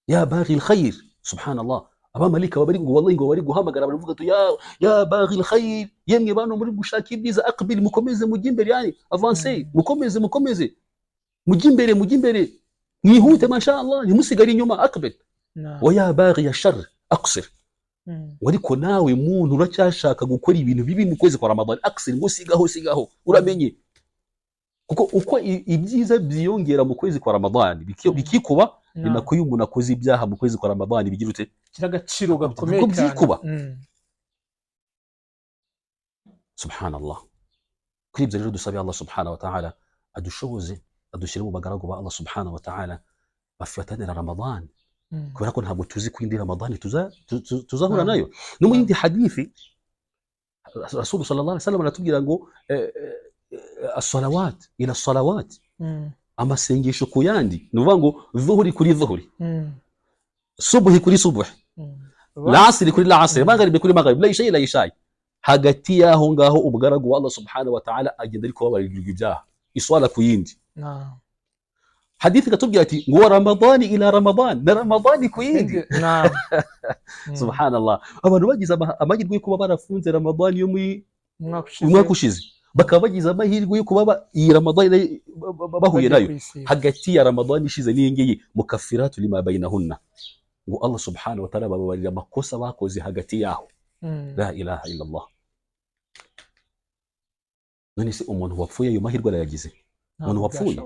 ya baghi alkhair. Subhanallah, abamalika baba bari ngo wallahi ngo bari guhamagara, baravuga ati ya ya baghi alkhair, yemwe bantu muri gushaka ibyiza, aqbil, mukomeze mujye imbere, yani avance, mukomeze, mukomeze mujye imbere, mujye imbere, mwihute, masha Allah, ntimusigare inyuma, aqbil. Naam. Wa ya baghi ashar aqsir. Ariko nawe muntu uracyashaka gukora ibintu bibi mu kwezi kwa Ramadani, aqsir, ngo sigaho, sigaho, uramenye, kuko uko ibyiza byiyongera mu kwezi kwa Ramadani bikikuba, ni nako iyo umuntu akoze ibyaha mu kwezi kwa Ramadani bigira ute? Kigira agaciro gakomeye Ntabwo cyane. byikuba. Subhanallah, kuri ibyo rero dusabe Allah subhanahu wa ta'ala adushoboze, adushyire mu bagaragu ba Allah subhanahu wa ta'ala bafatanira Ramadan. Kubera ko ntabwo tuzi ko indi Ramadani tuzahura nayo. No mu yindi hadithi, Rasulu sallallahu alaihi wasallam aratubwira ngo as-salawat ila salawat, amasengesho ku yandi, ni ukuvuga ngo dhuhuri kuri dhuhuri, subuhi kuri subuhi, lasiri kuri lasiri, magharibi kuri magharibi, la ishayi la ishayi. Hagati y'aho ngaho umugaragu wa Allah subhanahu wa ta'ala agenda ari kubabarirwa ibyaha, iswala ku yindi. Hadithi ikatubwira ati ngo Ramadani ila Ramadan, na Ramadani ku yindi. Subhanallah, abantu bagize amahirwe yo kuba barafunze Ramadani yo muri umwaka ushize, bakaba bagize amahirwe yo kuba iyi Ramadani bahuye nayo, hagati ya Ramadani ishize n'iyi ngiyi, mukafiratu lima bainahunna, ngo Allah subhanahu wa ta'ala bababarira amakosa bakoze hagati yaho. La ilaha illa Allah. None se umuntu wapfuye ayo mahirwe arayagize? Umuntu wapfuye,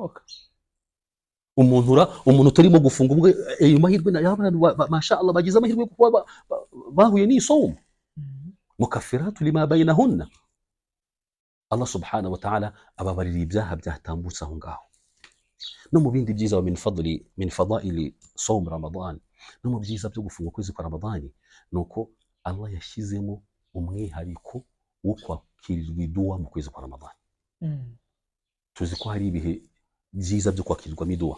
umuntu utarimo gufunga ubwe ayo mahirwe, masha Allah, bagize amahirwe yo kuba bahuye n'isomo. Mukafiratu lima bainahunna, Allah subhanahu wa ta'ala ababarira ibyaha byatambutse aho ngaho. No mu bindi byiza, min fadli min fadaili sawm Ramadan, no mu byiza byo gufunga ukwezi kwa Ramadani, nuko Allah yashyizemo umwihariko wo kwakirirwa iduwa mu kwezi kwa Ramadani. Tuzi ko hari ibihe byiza byo kwakirirwamo iduwa,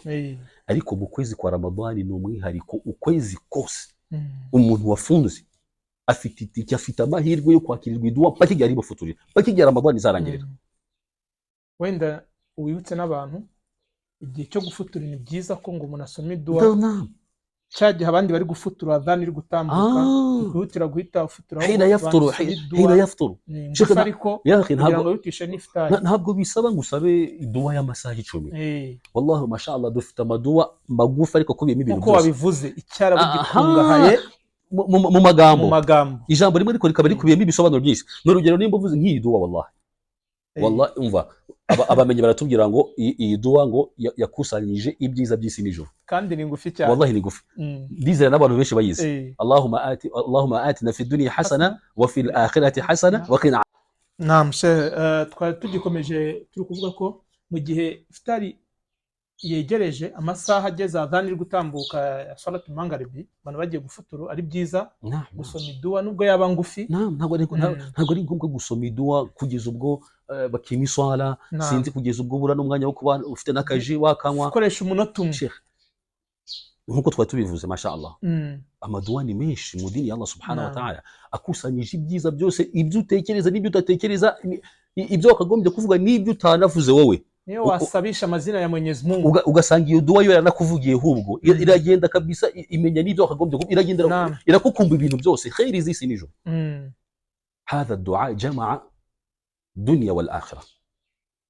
ariko mu kwezi kwa Ramadani ni umwihariko. Ukwezi kose umuntu wafunze afite itike, afite amahirwe yo kwakirirwa iduwa mpaka igihe ari bufuturire, mpaka igihe Ramadani izarangirira. Wenda wibutse n'abantu igihe cyo gufutura, ni byiza ko ngo umuntu asome iduwa cya gihe abandi bari gufutura, adhani iri gutambuka, kwihutira guhita ufutura. Hina yafturu, hina yafturu. Ariko kugira ngo wihutishe n'ifutari, ntabwo bisaba ngo usabe iduwa y'amasaha 10. Wallahi masha Allah, dufite amaduwa magufi ariko akubiyemo ibintu byose. Uko wabivuze, icyarabu gikungahaye mu magambo, ijambo rimwe ariko rikaba rikubiyemo ibisobanuro byinshi. Ni urugero, nimba uvuze nk'iyi duwa, wallahi wallahi, umva, abamenyi baratubwira ngo iyi duwa ngo yakusanyije ibyiza by'isi n'ijuru, kandi ni ngufi cyane. Wallahi ni ngufi, ndizera n'abantu benshi bayizi. Allahumma atina fi dunya hasana wa fil akhirati hasana wa qina. Naam, twari tugikomeje turi kuvuga ko mu gihe ifutari yegereje, amasaha ageze, adhani iri gutambuka ya salatu mangaribi, abantu bagiye gufutura, ari byiza gusoma iduwa nubwo yaba ngufi. Ntabwo ari ngombwa gusoma iduwa kugeza ubwo bakima iswala, sinzi kugeza ubwo ubura n'umwanya wo kuba ufite n'akaji wakanywa, ukoresha umunota umwe nk'uko twari tubivuze. Masha Allah, amaduwa ni menshi mu dini ya Allah subhanahu wa ta'ala, akusanyije ibyiza byose, ibyo utekereza n'ibyo udatekereza, ibyo wakagombye kuvuga n'ibyo utanavuze wowe. Niyo wasabisha amazina ya Mwenyezi Mungu, ugasanga iyo duwa yo yaranakuvugiye, hubwo iragenda kabisa, imenya n'ibyo wakagombye, iragenda irakukumba ibintu byose, khairi z'isi n'ijuru. Hadha dua jamaa dunya wal akhirah,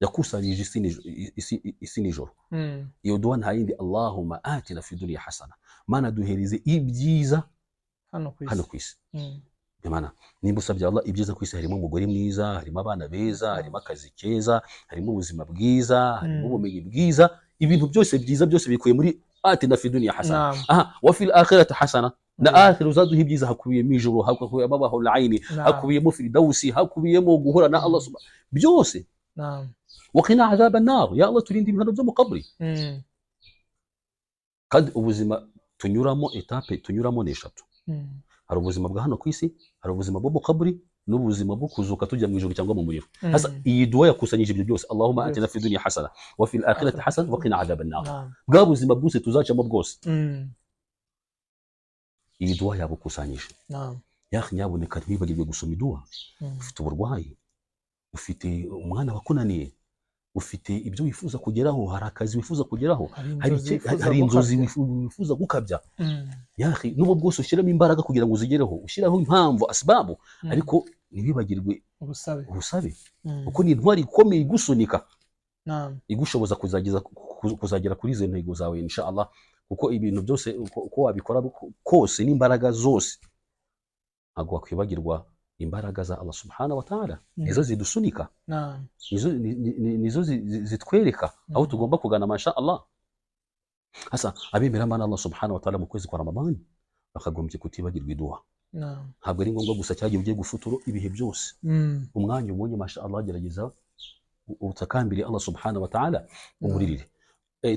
yakusanyije isi n'ijuru. Iyo duwa nta yindi, Allahumma atina fi dunya hasana, mana duhereze ibyiza hano ku isi. Imana, nimba usabye Allah ibyiza ku isi, harimo umugore mwiza, harimo abana beza, harimo akazi keza, harimo ubuzima bwiza, harimo ubumenyi bwiza, ibintu byose byiza byose bikuye muri atina fi dunya hasana. Aha, wa fil akhirati hasana, na akhira uzaduha ibyiza, hakubiyemo ijuru, hakubiyemo abahul aini, hakubiyemo firdausi, hakubiyemo guhura na Allah subhanahu byose. Wa qina adhaban nar, ya Allah turinde ibihano byo mu kaburi. Kandi ubuzima tunyuramo, etape tunyuramo ni eshatu. Hari ubuzima bwa hano ku isi, hari ubuzima bwo mu kaburi, n'ubuzima bwo kuzuka tujya mu ijuru cyangwa mu muriro. Hasa iyi duwa yakusanyije ibyo byose, Allahumma atina fi dunya hasana wa fil akhirati hasana wa qina adhaban nar. Bwa buzima bwose tuzacamo bwose, iyi duwa yabukusanyije. Ya nyaboneka ntibibagirwe gusoma iduwa. Ufite uburwayi, ufite umwana wakunaniye, ufite ibyo wifuza kugeraho, hari akazi wifuza kugeraho, hari inzozi wifuza gukabya, yahi n'ubwo bwose ushyiramo imbaraga kugira ngo uzigereho, ushyiraho impamvu asbabu, ariko ntibibagirwe ubusabe, kuko ni intwari ikomeye igusunika, igushoboza kuzagera kuri izo ntego zawe insha Allah. Kuko ibintu byose uko wabikora kose n'imbaraga zose, ntabwo wakwibagirwa imbaraga za Allah subhanahu wa ta'ala, nizo zidusunika, nizo zitwereka aho tugomba kugana masha Allah. Hasa abemera Imana Allah subhanahu wa ta'ala mu kwezi kwa Ramadani bakagombye kutibagirwa iduwa. Ntabwo ari ngombwa gusa cyagiye ugiye gufutura, ibihe byose umwanya ubonye masha Allah, gerageza utakambire Allah subhanahu wa ta'ala umuririre.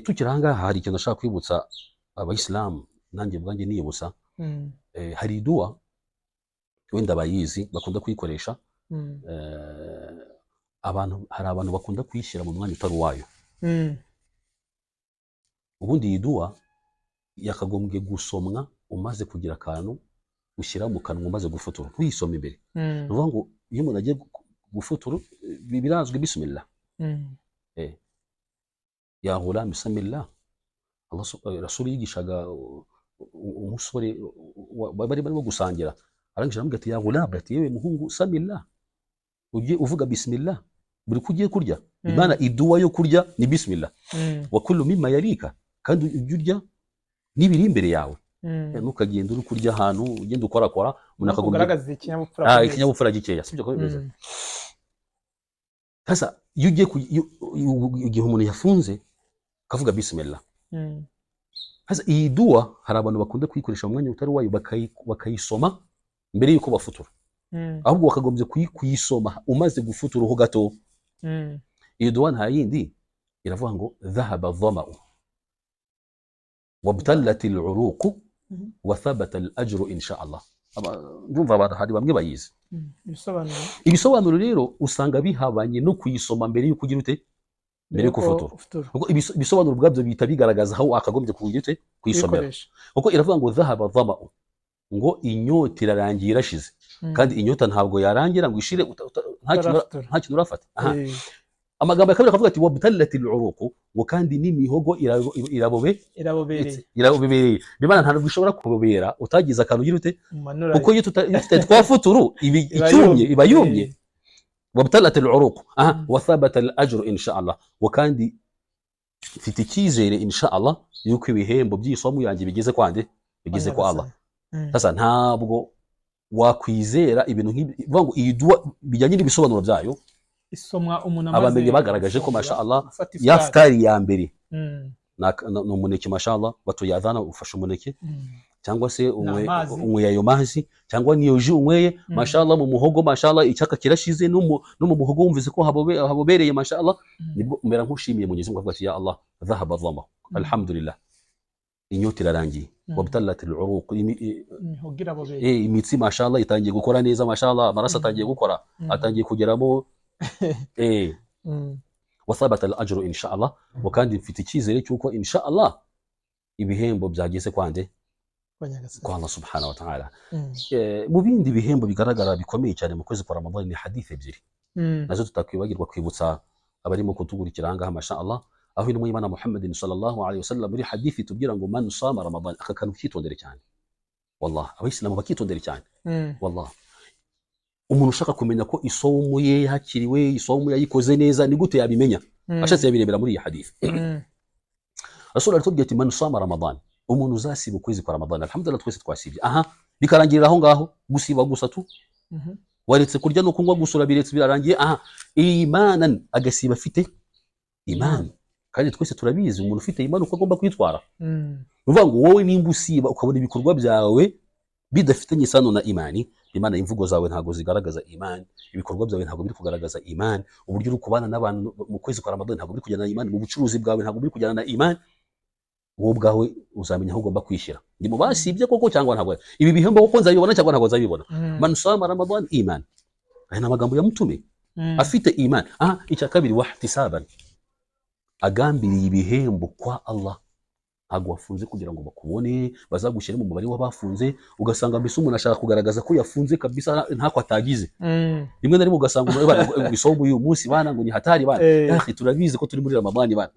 Tukiri aha ngaha hari ikintu nashaka kwibutsa abayisilamu Nanjye ubwanjye niyibutsa, hari iduwa wenda bayizi bakunda kuyikoresha. Abantu, hari abantu bakunda kuyishyira mu mwanya utari uwayo. Ubundi iyi duwa yakagombye gusomwa umaze kugira akantu ushyira mu kanwa, umaze gufutura, ntuyisome imbere. Ni ukuvuga ngo iyo umuntu agiye gufutura, birazwi, bismillah. Ya ghulam, bismillah. Allah Rasul yigishaga umusore bari barimo gusangira, arangije aramubwira ati: "Ya ghulam," ati: "Yewe muhungu, samillah, ujye uvuga bismillah buri ko ugiye kurya." Imana, iduwa yo kurya ni bismillah. Wa kullu mimma yarika, kandi ujye urya n'ibiri imbere yawe. Ntukagenda uri kurya ahantu ugenda ukorakora. Umuntu akagombye kugaragaza ikinyabupfura ku meza. Ikinyabupfura gikeya, sibyo ko bimeze? Sasa iyo ugiye igihe umuntu yafunze akavuga bismillah. Sasa iyi duwa hari abantu bakunda kuyikoresha mu mwanya utari wayo, bakayisoma mbere yuko bafutura. Ahubwo wakagombye kuyisoma umaze gufutura ho gato. Iyi duwa nta yindi, iravuga ngo: dhahaba dhama'u wabtallat al'uruq wa thabata al-ajru insha Allah. Ndumva abantu, hari bamwe bayizi. Ibisobanuro? Ibisobanuro rero usanga bihabanye no kuyisoma mbere yuko ugira ute, mbere yuko ufutura. Ufutura. Kuko ibisobanuro ubwabyo bihita bigaragaza aho wakagombye kugira ute, kuyisomera. Kuyikoresha. Kuko iravuga ngo dhahaba dhama'u, ngo inyota irarangiye, irashize. Kandi inyota ntabwo yarangira ngo ishire nta kintu Utarafutura. nta kintu urafata. Aha. Amagambo ya kabiri akavuga ati: wabtallat al'uruq, ngo kandi n'imihogo irabobe Irabobereye. Irabobereye. Bimana ntabwo ishobora kubobera utagize akantu ugira ute, umanura. Kuko iyo tutari twafuturu ibi Iba icyumye, yumye. Iba yumye. Wabtalat al'uruq, aha. Wa thabata al-ajru insha Allah, wa kandi mfite icyizere insha Allah yuko ibihembo by'isomo yanjye bigeze kwande, bigeze kwa Allah. Sasa ntabwo wakwizera ibintu nk'ibi, bivuga ngo iyi duwa bijyanye n'ibisobanuro byayo, Isomwa umuntu amaze abamenyi bagaragaje ko gufungura, masha Allah, gufata ya ifutari. futari ya mbere ni umuneke, masha Allah, batuye adhana ufashe umuneke, cyangwa se amazi. Unyweye ayo mazi cyangwa niyo jus unyweye, mashallah, mu muhogo, mashallah, icyaka kirashize, no mu muhogo wumvise ko habobereye, mashallah. Nibwo umera nk'ushimiye Mwenyezi Mungu, avuga ati: "Ya Allah, dhahaba dhama, alhamdulillah, inyota irarangiye." Wabtallat al'uruq, Imihogo irabobereye. Imitsi, mashallah, itangiye gukora neza, mashallah, amaraso atangiye gukora, atangiye kugeramo. Wathabata al-ajru insha Allah, wa kandi mfite icyizere cy'uko insha Allah ibihembo byageze kwande, Kwa Nyagasani. Kwa Allah subhanahu wa ta'ala. Mm. Mu bindi bihembo bigaragara bikomeye cyane mu kwezi kwa Ramadhan ni hadith ebyiri nazo tutakwibagirwa kwibutsa abarimo kutukurikira aha ngaha, masha Allah, aho intumwa y'Imana Muhammadin sallallahu alaihi wasallam muri hadithi tubwira ngo: man sama Ramadan. Aka kantu kitondere cyane, wallah, abayisilamu bakitondere cyane. Wallah, umuntu ushaka kumenya ko isomu ye yakiriwe, isomu yayikoze neza, ni gute yabimenya? Ashatse yabirebera muri iyi hadithi. Rasul aratubwira ati: man sama Ramadan, umuntu uzasiba ukwezi kwa Ramadan. Alhamdulillah, twese twasibye. Aha bikarangirira aho ngaho, gusiba gusa tu, waretse kurya no kunywa gusa, urabiretse, birarangiye. Aha imanan, agasiba afite imani, kandi twese turabizi umuntu ufite imani uko agomba kwitwara. Ni ukuvuga ngo wowe nimba usiba ukabona ibikorwa byawe bidafitanye isano na imani, imana, imvugo zawe ntabwo zigaragaza imani, ibikorwa byawe ntabwo biri kugaragaza imani, uburyo uri kubana n'abantu mu kwezi kwa Ramadani ntabwo biri kujyana na imani, mu bucuruzi bwawe ntabwo biri kujyana na imani, wowe ubwawe uzamenya aho ugomba kwishyira: ndi mu basibye koko cyangwa ntabwo? Ibi bihembo koko nzabibona cyangwa ntabwo nzabibona? Man sama Ramadan iman, aya ni amagambo ya Mutume. Afite iman. Aha icya kabiri: wahtisaban, agambiriye ibihembo kwa Allah. Ntabwo wafunze kugira ngo bakubone, bazagushyire mu mubare w'abafunze. Ugasanga mbese umuntu ashaka kugaragaza ko yafunze kabisa, ntako atagize. Rimwe na rimwe ugasanga umuntu: "Bana, isomo uyu munsi bana, ngo ni hatari bana." Akhi, turabizi ko turi muri Ramadani bana.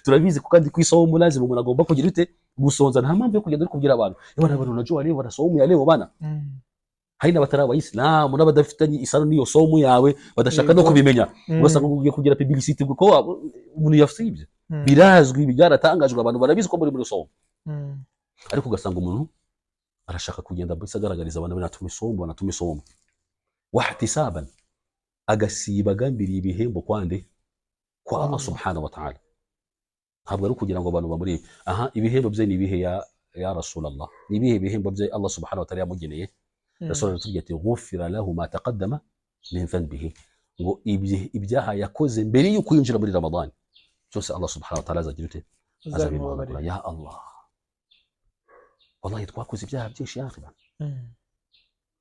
Turabizi ko kandi ku isomo lazima umuntu agomba kugira ute, gusonza. Nta mpamvu yo kugenda uri kubwira abantu: "Bana bana, unajua leo bana somo ya leo bana." Hari n'abatari abayisilamu n'abadafitanye isano n'iyo somo yawe, badashaka no kubimenya. Ugasanga ugiye kugira publicity kuko umuntu yasibye. Birazwi, ibi byaratangajwe, abantu barabizi ko muri somo. Ariko ugasanga umuntu arashaka kugenda mbese agaragariza abantu: "Natuma isomo, natuma isomo." Wahtisaban, agasiba agambiriye ibihembo kwande, kwa Allah Allah. subhanahu wa ta'ala, ntabwo ari ukugira ngo abantu bamurebe. Aha ibihembo bye ni ibihe, ya Rasulallah? Ni ibihe bihembo bye Allah subhanahu wa ta'ala yamugeneye? Rasul aratubwira ati: ghufira lahu ma taqaddama min dhanbihi, ngo ibyaha yakoze mbere y'uko yinjira muri Ramadani byose Allah subhanahu wa ta'ala azagira ute, azabimuhanagura. Azabimubabarira. Ya Allah. Wallahi twakoze ibyaha byinshi ya akhi.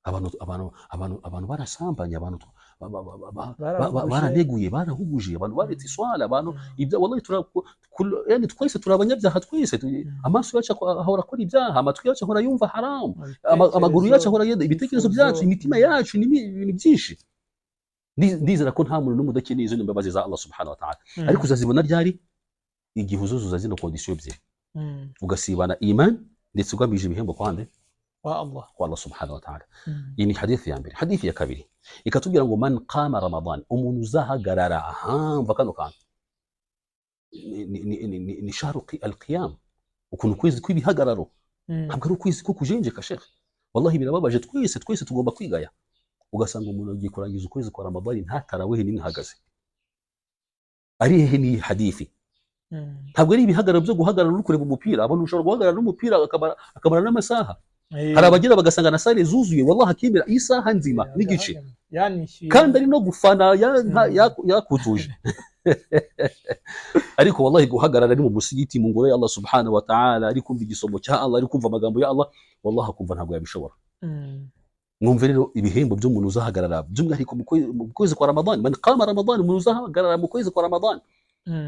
Abantu barasambanye, abantu Barahuguje. Baraneguye, barahuguje, abantu baretse iswala, abantu ibya wallahi yani twese turi abanyabyaha twese. Amaso yacu ahora akora ibyaha, amatwi yacu ahora yumva haramu, amaguru yacu ahora yenda, ibitekerezo byacu, imitima yacu, ni ibintu byinshi. Ndizera ko nta muntu n'umwe udakeneye izo mbabazi za Allah subhanahu wa ta'ala. Ariko uzazibona ryari? Igihe uzuzuza zino condition ebyiri, ugasibana iman ndetse ugamije ibihembo kwande wa Allah. Kwa Allah subhanahu wa ta'ala. Iyi ni hadithi ya mbere. Hadithi ya kabiri ikatubwira ngo man qama ramadan, umuntu uzahagarara, aha mva kano kantu, ni shahru alqiyam, ukuntu ukwezi kw'ibihagararo. Ntabwo ari ukwezi ko kujenjeka shekhe. Wallahi birababaje, twese twese tugomba kwigaya, ugasanga umuntu agiye kurangiza ukwezi kwa Ramadani nta tarawehe n'imwe ahagaze. Ari hehe n'iyi hadithi? Ntabwo ari ibihagararo byo guhagarara uri kureba umupira. Abantu ushobora guhagarara n'umupira akamara n'amasaha. Hari abagera bagasanga na salle zuzuye, wallahi akemera isaha nzima n'igice. Yanishyuye. Kandi ari no gufana yakutuje. Ariko wallahi guhagarara ari mu musigiti, mu ngoro ya Allah subhanahu wa ta'ala, ari kumva igisomo cya Allah, ari kumva amagambo ya Allah, wallahi akumva ntabwo yabishobora. Mwumve rero ibihembo by'umuntu uzahagarara by'umwihariko mu kwezi kwa Ramadan. Man qama Ramadan, umuntu uzahagarara mu kwezi kwa Ramadan,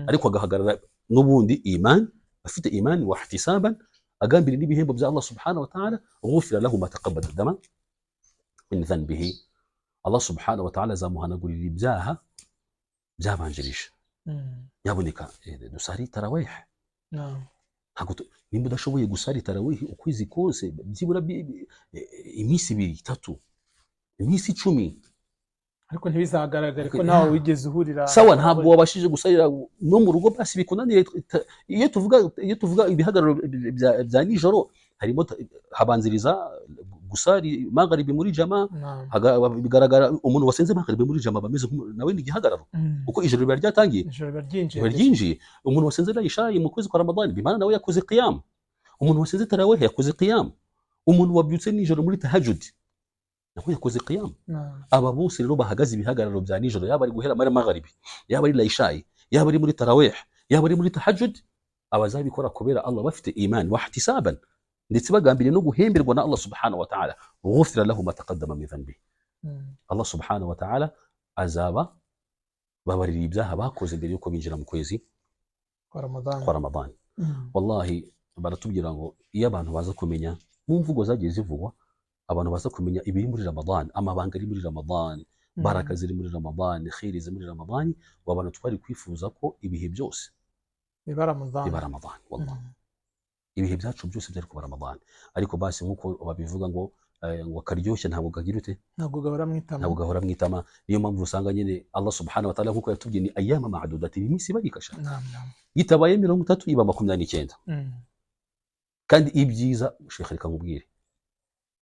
ariko agahagarara n'ubundi iman, afite iman wa ihtisaban, agambiriye n'ibihembo bya Allah subhanahu wa ta'ala, ghufira lahu ma taqaddama min dhanbihi, Allah subhanahu wa ta'ala azamuhanagurira ibyaha byabanjirije. Nyaboneka dusari tarawih. Ntabwo nimba udashoboye gusari tarawih ukwezi kose, byibura iminsi ibiri, itatu, iminsi 10. Ariko ntibizagaragare ko nawe wigeze uhurira. Sawa, ntabwo wabashije gusarira no mu rugo, basi bikunanire. Iyo tuvuga ibihagararo bya nijoro, harimo habanziriza gusari magharibi muri jama. Bigaragara umuntu wasenze magharibi muri jama bameze nawe ni igihagararo, kuko ijoro riba ryatangiye. Ijoro riba ryinjiye. Riba ryinjiye. Umuntu wasenze ishayi mu kwezi kwa Ramadani, bimana nawe yakoze qiyam. Umuntu wasenze tarawih yakoze qiyam. Umuntu wabyutse nijoro muri tahajjud nawe yakoze qiyam. Aba bose rero bahagaze ibihagararo bya nijoro, yaba ari guhera muri magharibi, yaba ari laishayi, yaba ari muri tarawih, yaba ari muri tahajjud, abazabikora kubera Allah, bafite iman wa ihtisaban, ndetse bagambiriye no guhemberwa na Allah subhanahu wa ta'ala, ghufira lahu ma taqaddama min dhanbi, Allah subhanahu wa ta'ala azaba babarira ibyaha bakoze mbere yuko binjira mu kwezi kwa Ramadani. Kwa Ramadani. Wallahi baratubwira ngo iyo abantu baza kumenya, mu mvugo zagiye zivugwa, abantu baza kumenya ibiri muri Ramadan, amabanga ari muri Ramadan, baraka ziri muri Ramadan, khiri ziri muri Ramadan, ngo abantu twari kwifuza ko ibihe byose biba Ramadani. Biba Ramadan wallahi. Ibihe byacu byose byari kuba Ramadan. Ariko basi nkuko babivuga ngo ngo akaryoshye ntabwo kagira ute? Ntabwo gahora mu itama. Ntabwo gahora mu itama. Niyo mpamvu usanga nyine Allah subhanahu wa ta'ala nkuko yatubwiye ni ayyama ma'dudat, iminsi ibarika sha. Naam, naam. Itabaye 30 iba 29. Kandi ibyiza Sheikh, reka nkubwire,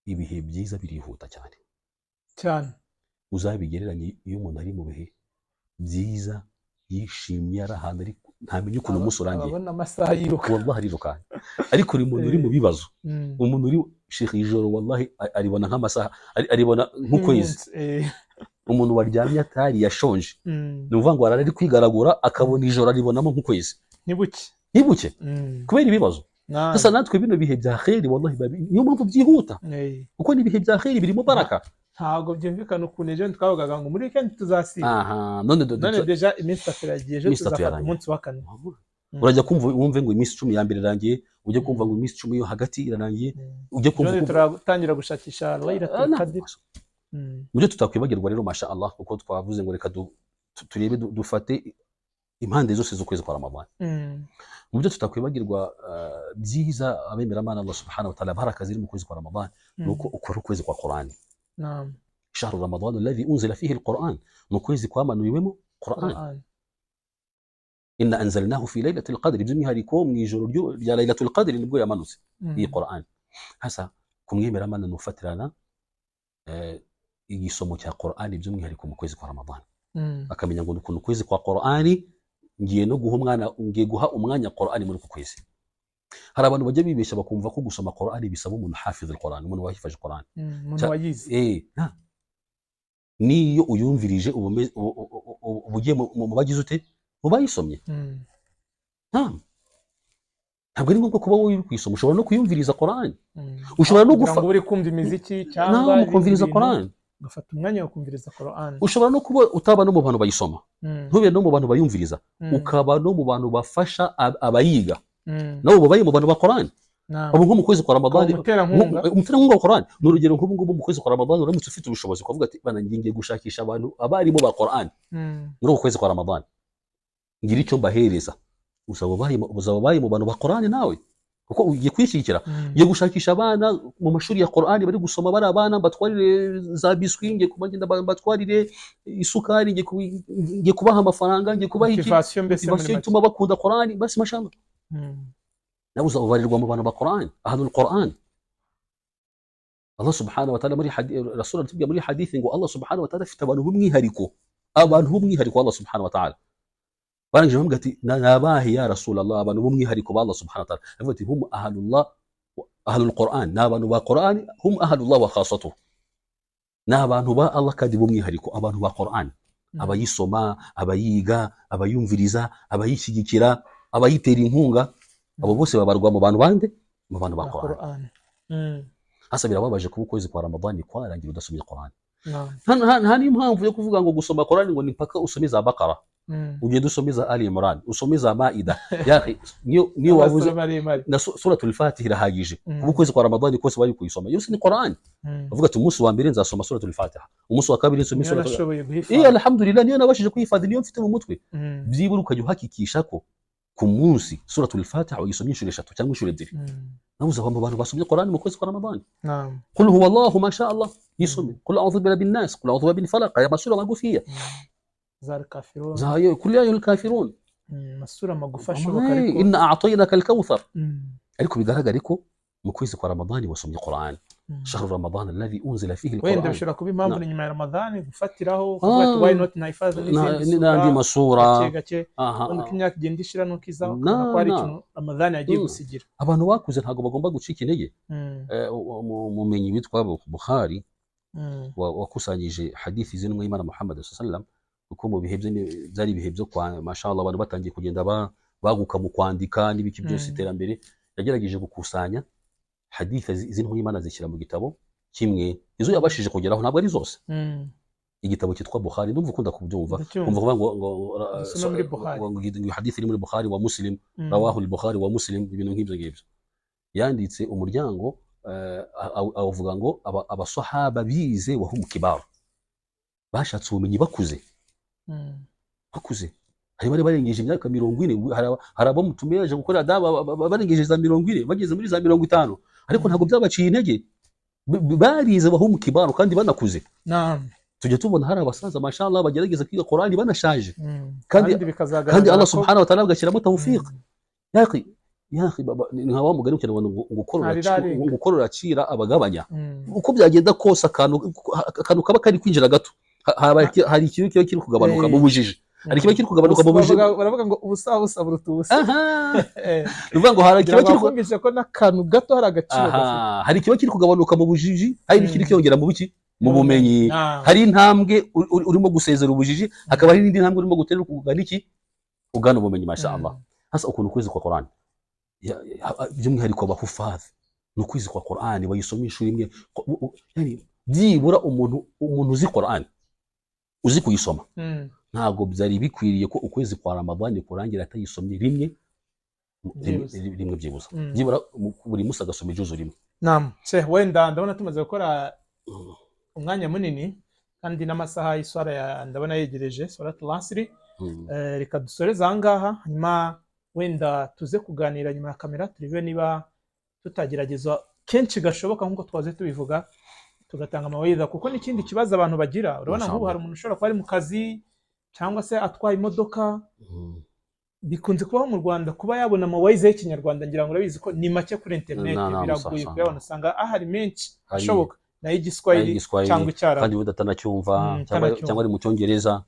ibihe byiza birihuta cyane. Cyane. Uzabigereranye iyo umuntu ari mu bihe byiza, yishimye, ari ahantu ari, ntamenye ukuntu umunsi urangiye. Ababona amasaha yiruka. Wallahi arirukanka. Ariko uri umuntu uri mu bibazo, umuntu uri Sheikh, ijoro wallahi aribona nk'amasaha, aribona nk'ukwezi. Nk'umunsi, Umuntu waryamye atari yashonje, ni ukuvuga ngo arara ari kwigaragura, akabona ijoro aribonamo nk'ukwezi. Ntibuke. Ntibuke kubera ibibazo. Sasa natwe bino bihe bya kheri wallahi niyo mpamvu byihuta, kuko ni ibihe bya kheri birimo baraka. Ntabwo byumvikana ukuntu ejo twavugaga ngo muri weekend tuzasiba, aha none none déjà iminsi 3 iragiye, ejo Iminsi 3 tuzafata yarangiye. umunsi wa kane. Urajya kumva wumve ngo iminsi 10 ya mbere irangiye, ujye kumva ngo iminsi 10 yo hagati irarangiye, ujye kumva Ejo turatangira gushakisha Laylatul Qadr. Mu byo tutakwibagirwa rero, masha Allah, kuko twavuze ngo reka turebe dufate impande zose z'ukwezi kwa Ramadhan. Mu byo tutakwibagirwa byiza abemeramana Allah subhanahu wa ta'ala, baraka ziri mu kwezi kwa Ramadhan, nuko ukora ukwezi kwa Qur'an. Shahru Ramadan alladhi unzila fihi alquran, ni ukwezi kwamanuwemo Qur'an. Qur'an. Inna anzalnahu fi laylatil qadr, by'umwihariko mu ijoro rya Laylatul Qadr nibwo yamanutse iyi Qur'an. Hasa kumwemeramana ni ufatirana igisomo cya Qur'an by'umwihariko mu kwezi kwa Ramadan, akamenya ngo ukuntu ukwezi kwa Qur'ani ngiye no guha umwana, ngiye guha umwanya Qur'ani muri uku kwezi. Hari abantu bajya bibeshya bakumva ko gusoma Qur'ani bisaba umuntu hafiz al-Qur'an, umuntu wahifashe Qur'an. Umuntu wayize. Niyo uyumvirije uba ugiye mu bagize ute, mu bayisomye. Naam. Ntabwo ari ngombwa kuba wowe uri kuyisoma, ushobora no kuyumviriza Qur'an. Ushobora no Kugira ngo uri kumva imiziki cyangwa nawe ibindi ukumviriza bintu, Qur'an. ugafata umwanya wo kumviriza Qur'an. Ushobora no kuba utaba no mu bantu bayisoma, ntube no mu bantu bayumviriza, ukaba no mu bantu bafasha abayiga, nabo babaye mu bantu ba Qur'an. Ubu nko mu kwezi kwa Ukaba Ramadani, umuterankunga. Umuterankunga wa Qur'an. Ni urugero, nk'ubu ngubu mu kwezi kwa Ramadani, uramutse ufite ubushobozi ukavuga ati: "Bana, ngiye gushakisha abantu, abarimu ba Qur'an muri uku kwezi kwa Ramadani, ngira icyo mbahereza," uzaba ubaye mu bantu ba Qur'an nawe, kuko ugiye kuyishyigikira. Ngiye gushakisha abana mu mashuri ya Qur'an bari gusoma, bari abana, mbatwarire za biswi, ngiye kubagenda mbatwarire isukari, ngiye kubaha amafaranga, ngiye kubaha iki, Motivation mbese muri motivation make. ituma bakunda Qur'an. Basi, mashallah, nawe uzabarirwa mu bantu ba Qur'an, ahlul Qur'an. Allah subhanahu wa ta'ala muri Rasul aratubwira muri hadithi ngo Allah subhanahu wa ta'ala afite abantu b'umwihariko, abantu b'umwihariko Allah subhanahu wa ta'ala. Barangije bamubwira ati: "Nabahe ya Rasul Allah, abantu b'umwihariko ba Allah subhanahu wa ta'ala?" Aravuga ati: "Hum ahlullah, ahlul Qur'an," ni abantu ba Qur'an. "Hum ahlullah wa khasatuhu," ni abantu ba Allah kandi b'umwihariko, abantu ba Qur'an, abayisoma, abayiga, abayumviriza, abayishyigikira, abayitera inkunga, abo bose babarwa mu bantu bande? Mu bantu ba Ba Qur'an. Qur'an. Hasa birababaje kuba ukwezi kwa Ramadani kwarangira udasomye Qur'an. Naam. Nta n'impamvu yo kuvuga ngo gusoma Qur'an ngo ni mpaka usome za Bakara, ugende usome za Ali Imran, usome za Maida. Ya akhi, niyo wabuze Amasura maremare. na Suratul Fatiha irahagije. Kuba ukwezi kwa Ramadani kose bari kuyisoma yose ni Qur'an. Uvuga ati: "Umunsi wa mbere nzasoma Suratul Fatiha, umunsi wa kabiri nsome Niyo suratul nashoboye guhifadha. Alhamdulillah, niyo nabashije kuyifadha, niyo mfite mu mutwe." Byibura ukajya uhakikisha ko ku munsi Suratul Fatiha uyisomye inshuro eshatu cyangwa inshuro ebyiri, nawe uzaba mu bantu basomye Qur'an mu kwezi kwa Ramadani. قل هو الله، ما شاء الله، yisome قل اعوذ برب الناس، قل اعوذ برب الفلق، aya masura magufiya. Za Kafirun. Za قل يا ايها الكافرون. Amasura magufi ashoboka ariko. إنا أعطيناك الكوثر. Ariko bigaragare ko mu kwezi kwa Ramadani wasomye Qur'an. شهر رمضان الذي أنزل فيه Wenda القرآن. bishobora kuba impamvu ni nyuma ya Ramadhani gufatiraho ukavuga ati: "Why not nahifadha n'izindi n'andi sura masura gake gake?" Ubundi uko imyaka igenda ishira nuko iza ukabona ko hari ikintu Ramadhani yagiye gusigira. Abantu bakuze ntabwo bagomba gucika intege. Umumenyi witwa Bukhari wakusanyije hadithi z'intumwa y'Imana Muhammad sallallahu alaihi wasallam, kuko mu bihe bye byari ibihe byo kwa mashallah, abantu batangiye kugenda baguka mu kwandika n'ibiki byose, iterambere, yagerageje gukusanya hadithi z'intumwa y'Imana, zishyira mu gitabo kimwe, izo yabashije kugeraho, ntabwo ari zose. Igitabo cyitwa Bukhari, ndumva ukunda kubyumva. Ndacyumva. Umva kuvuga ngo Dusome muri Bukhari. ngo hadithi iri muri Bukhari wa Muslim, rawahu al-Bukhari wa Muslim, ibintu nk'ibyo ngibyo. Yanditse umuryango avuga ngo abasahaba bize wahum kibar, bashatse ubumenyi bakuze. Bakuze, hari bari barengeje imyaka 40, hari abo mutumiye yaje gukora dawa barengeje za 40, bageze muri za 50, ariko ntabwo byabaciye intege. Barize wahum kibar kandi banakuze. Tujya tubona hari abasaza, mashallah, bagerageza kwiga Qur'ani banashaje. Kandi bikazagaragara kandi Allah ko subhanahu wa ta'ala agashyiramo tawfiq. Ya akhi, ya akhi, baba, ni nka wa mugani w'ikinyarwanda ngo ukorora Ntarirarenga. ngo ukorora acira abagabanya. Uko byagenda kose, akantu kaba kari kwinjira gato, hari ikintu kiba kiri kugabanuka mu bujiji, hari ikiba kiri kugabanuka mu bujiji. Baravuga ngo ubusa busa buruta ubusa. Aha, ni ukuvuga ngo hari Kugira ikiba ngo kiri bakumvishe ko n'akantu gato hari agaciro gafite. Aha, hari ikiba kiri kugabanuka mu bujiji, hari n'ikiri kwiyongera mu biki? Mu bumenyi. Hari intambwe urimo gusezera ubujiji, hakaba hari n'indi ntambwe urimo gutera ugana iki? Ugana ubumenyi, masha Allah. Hasa ukuntu ukwezi kwa Qur'an, by'umwihariko abahufadhi, ni ukwezi kwa Qur'an, bayisoma inshuro imwe. Yani byibura umuntu uzi Qur'an, uzi kuyisoma, ntabwo byari bikwiriye ko ukwezi kwa Ramadani kurangira atayisomye rimwe. Byibuze. Rimwe byibuze. Byibura buri munsi agasoma ijuzu rimwe. Naam. Sheikh, wenda ndabona tumaze gukora umwanya munini kandi n'amasaha y'iswara ndabona yegereje salatul asri. Reka dusoreze aha ngaha, hanyuma wenda tuze kuganira nyuma ya kamera, turebe niba tutagerageza kenshi gashoboka nk'uko twaze tubivuga, tugatanga amawaidha, kuko n'ikindi kibazo abantu bagira, urabona nk'ubu hari umuntu ushobora kuba ari mu kazi cyangwa se atwaye imodoka. Bikunze kubaho mu Rwanda kuba yabona amawayiza y'ikinyarwanda. Ngira ngo urabizi ko ni make kuri interineti, biragoye Musa. kuyabona, usanga ahari menshi ashoboka nayo igiswahili Igiswahili, cyangwa icyarabu. Kandi wenda atanacyumva, Atanacyumva. cyangwa ari mu cyongereza.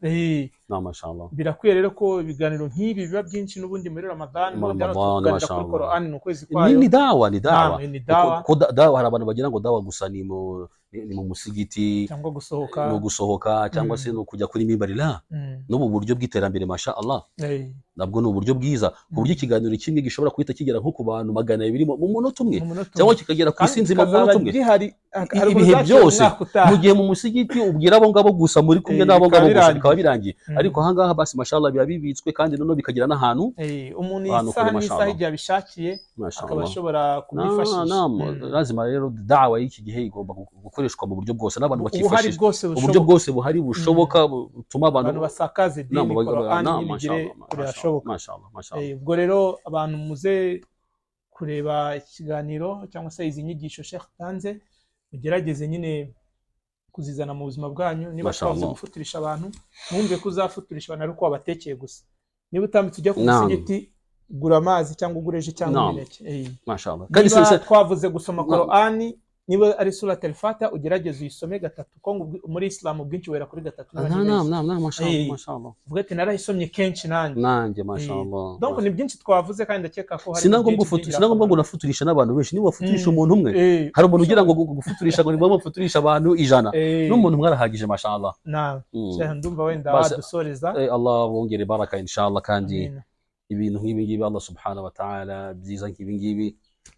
Na mashallah. Birakwiye rero ko ibiganiro nk'ibi biba byinshi n'ubundi muri Ramadan, Muri n'ubundi hano Ramadan, tuganira kuri mashallah. Korani, ni ukwezi Ni, kwayo. ni dawa, ni dawa. Naam, ni dawa. Ko dawa, hari abantu bagira ngo dawa gusa ni mu musigiti, cyangwa gusohoka, no gusohoka, cyangwa se no kujya kuri mimbari. La, n'ubu buryo bw'iterambere, masha Allah, nabwo ni uburyo bwiza, ku buryo ikiganiro kimwe gishobora guhita kigera nko ku bantu 200 mu munota umwe, mu munota cyangwa umwe. kikagera ku Kandi isi nzima mu kikazaba munota umwe. gihari, hari Ibihe uzaciye byose. umwaka utaha. Mu gihe mu musigiti ubwira abo ngabo gusa, muri kumwe n'abo bikaba ngabo gusa, birangiye. Bikaba birangiye. Ariko ahangaha basi mashallah biba bibitswe, kandi noneho bikagira n'ahantu Umuntu ahantu isaha kure, n'isaha mashallah. igihe abishakiye akaba Mashallah. ashobora kubyifashisha. Naam. Lazima rero dawa y'iki gihe igomba gukoreshwa mu buryo bwose n'abantu Ubuhari bakifashisha bwose uburyo bushoboka, bwose buhari bushoboka butuma abantu abantu basakaza idini, Naam, Korani naam, nyine igere mashallah, kure mashallah, hashoboka. Mashallah, mashallah. Ubwo rero abantu muze kureba ikiganiro cyangwa se izi nyigisho Sheikh atanze, mugerageze nyine kuzizana mu buzima bwanyu. Niba Mashallah. twavuze gufuturisha abantu, mwumve ko uzafuturisha abantu ari uko wabatekeye gusa. Niba utambitse ujya ku Naam. musigiti, gura amazi cyangwa ugure ji cyangwa Naam. imineke. Mashallah. Kandi Niba twavuze gusoma Naam. Korani, niba ari Surat al-Fatiha, ugerageze uyisome gatatu, ko ngo muri Islam ubwinshi wera kuri gatatu, niba Naam, ntibeshye. naam, naam, mashallah, mashallah. Uvuga ati narayisomye kenshi nanjye. Nanjye, mashallah. Donc ni byinshi twavuze, kandi ndakeka ko hari Sinangombwa byinshi sinangombwa ngo by'ingirakamaro. unafuturisha n'abantu benshi. Niba wafuturisha umuntu umwe, hari umuntu ugira ngo gufuturisha ngo ni ngombwa gufuturisha abantu 100. N'umuntu umwe arahagije, mashallah. Naam. Sheikh, ndumva wenda wadusoreza. Allah bongere baraka inshallah, kandi Amina. ibintu nk'ibi ngibi, Allah subhanahu wa ta'ala, byiza nk'ibi ngibi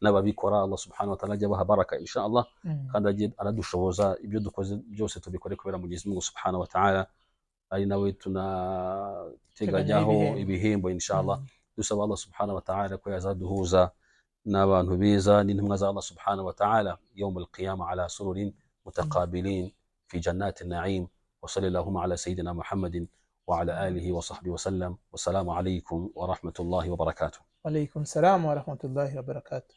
n'ababikora, Allah subhanahu wa ta'ala ajya abaha baraka inshallah. Kandi ajye aradushoboza, ibyo dukoze byose tubikore kubera Mwenyezi Mungu subhanahu wa ta'ala, ari nawe tunateganyaho ibihembo. Ibihembo inshallah. Dusaba Allah subhanahu wa ta'ala ko yazaduhuza n'abantu beza n'intumwa za Allah subhanahu wa ta'ala يوم القيامة على سرر متقابلين في جنات النعيم. وصلى اللهم على سيدنا محمد وعلى آله وصحبه وسلم، والسلام عليكم ورحمة الله وبركاته. Alaikum salam wa rahmatullahi wa barakatuh.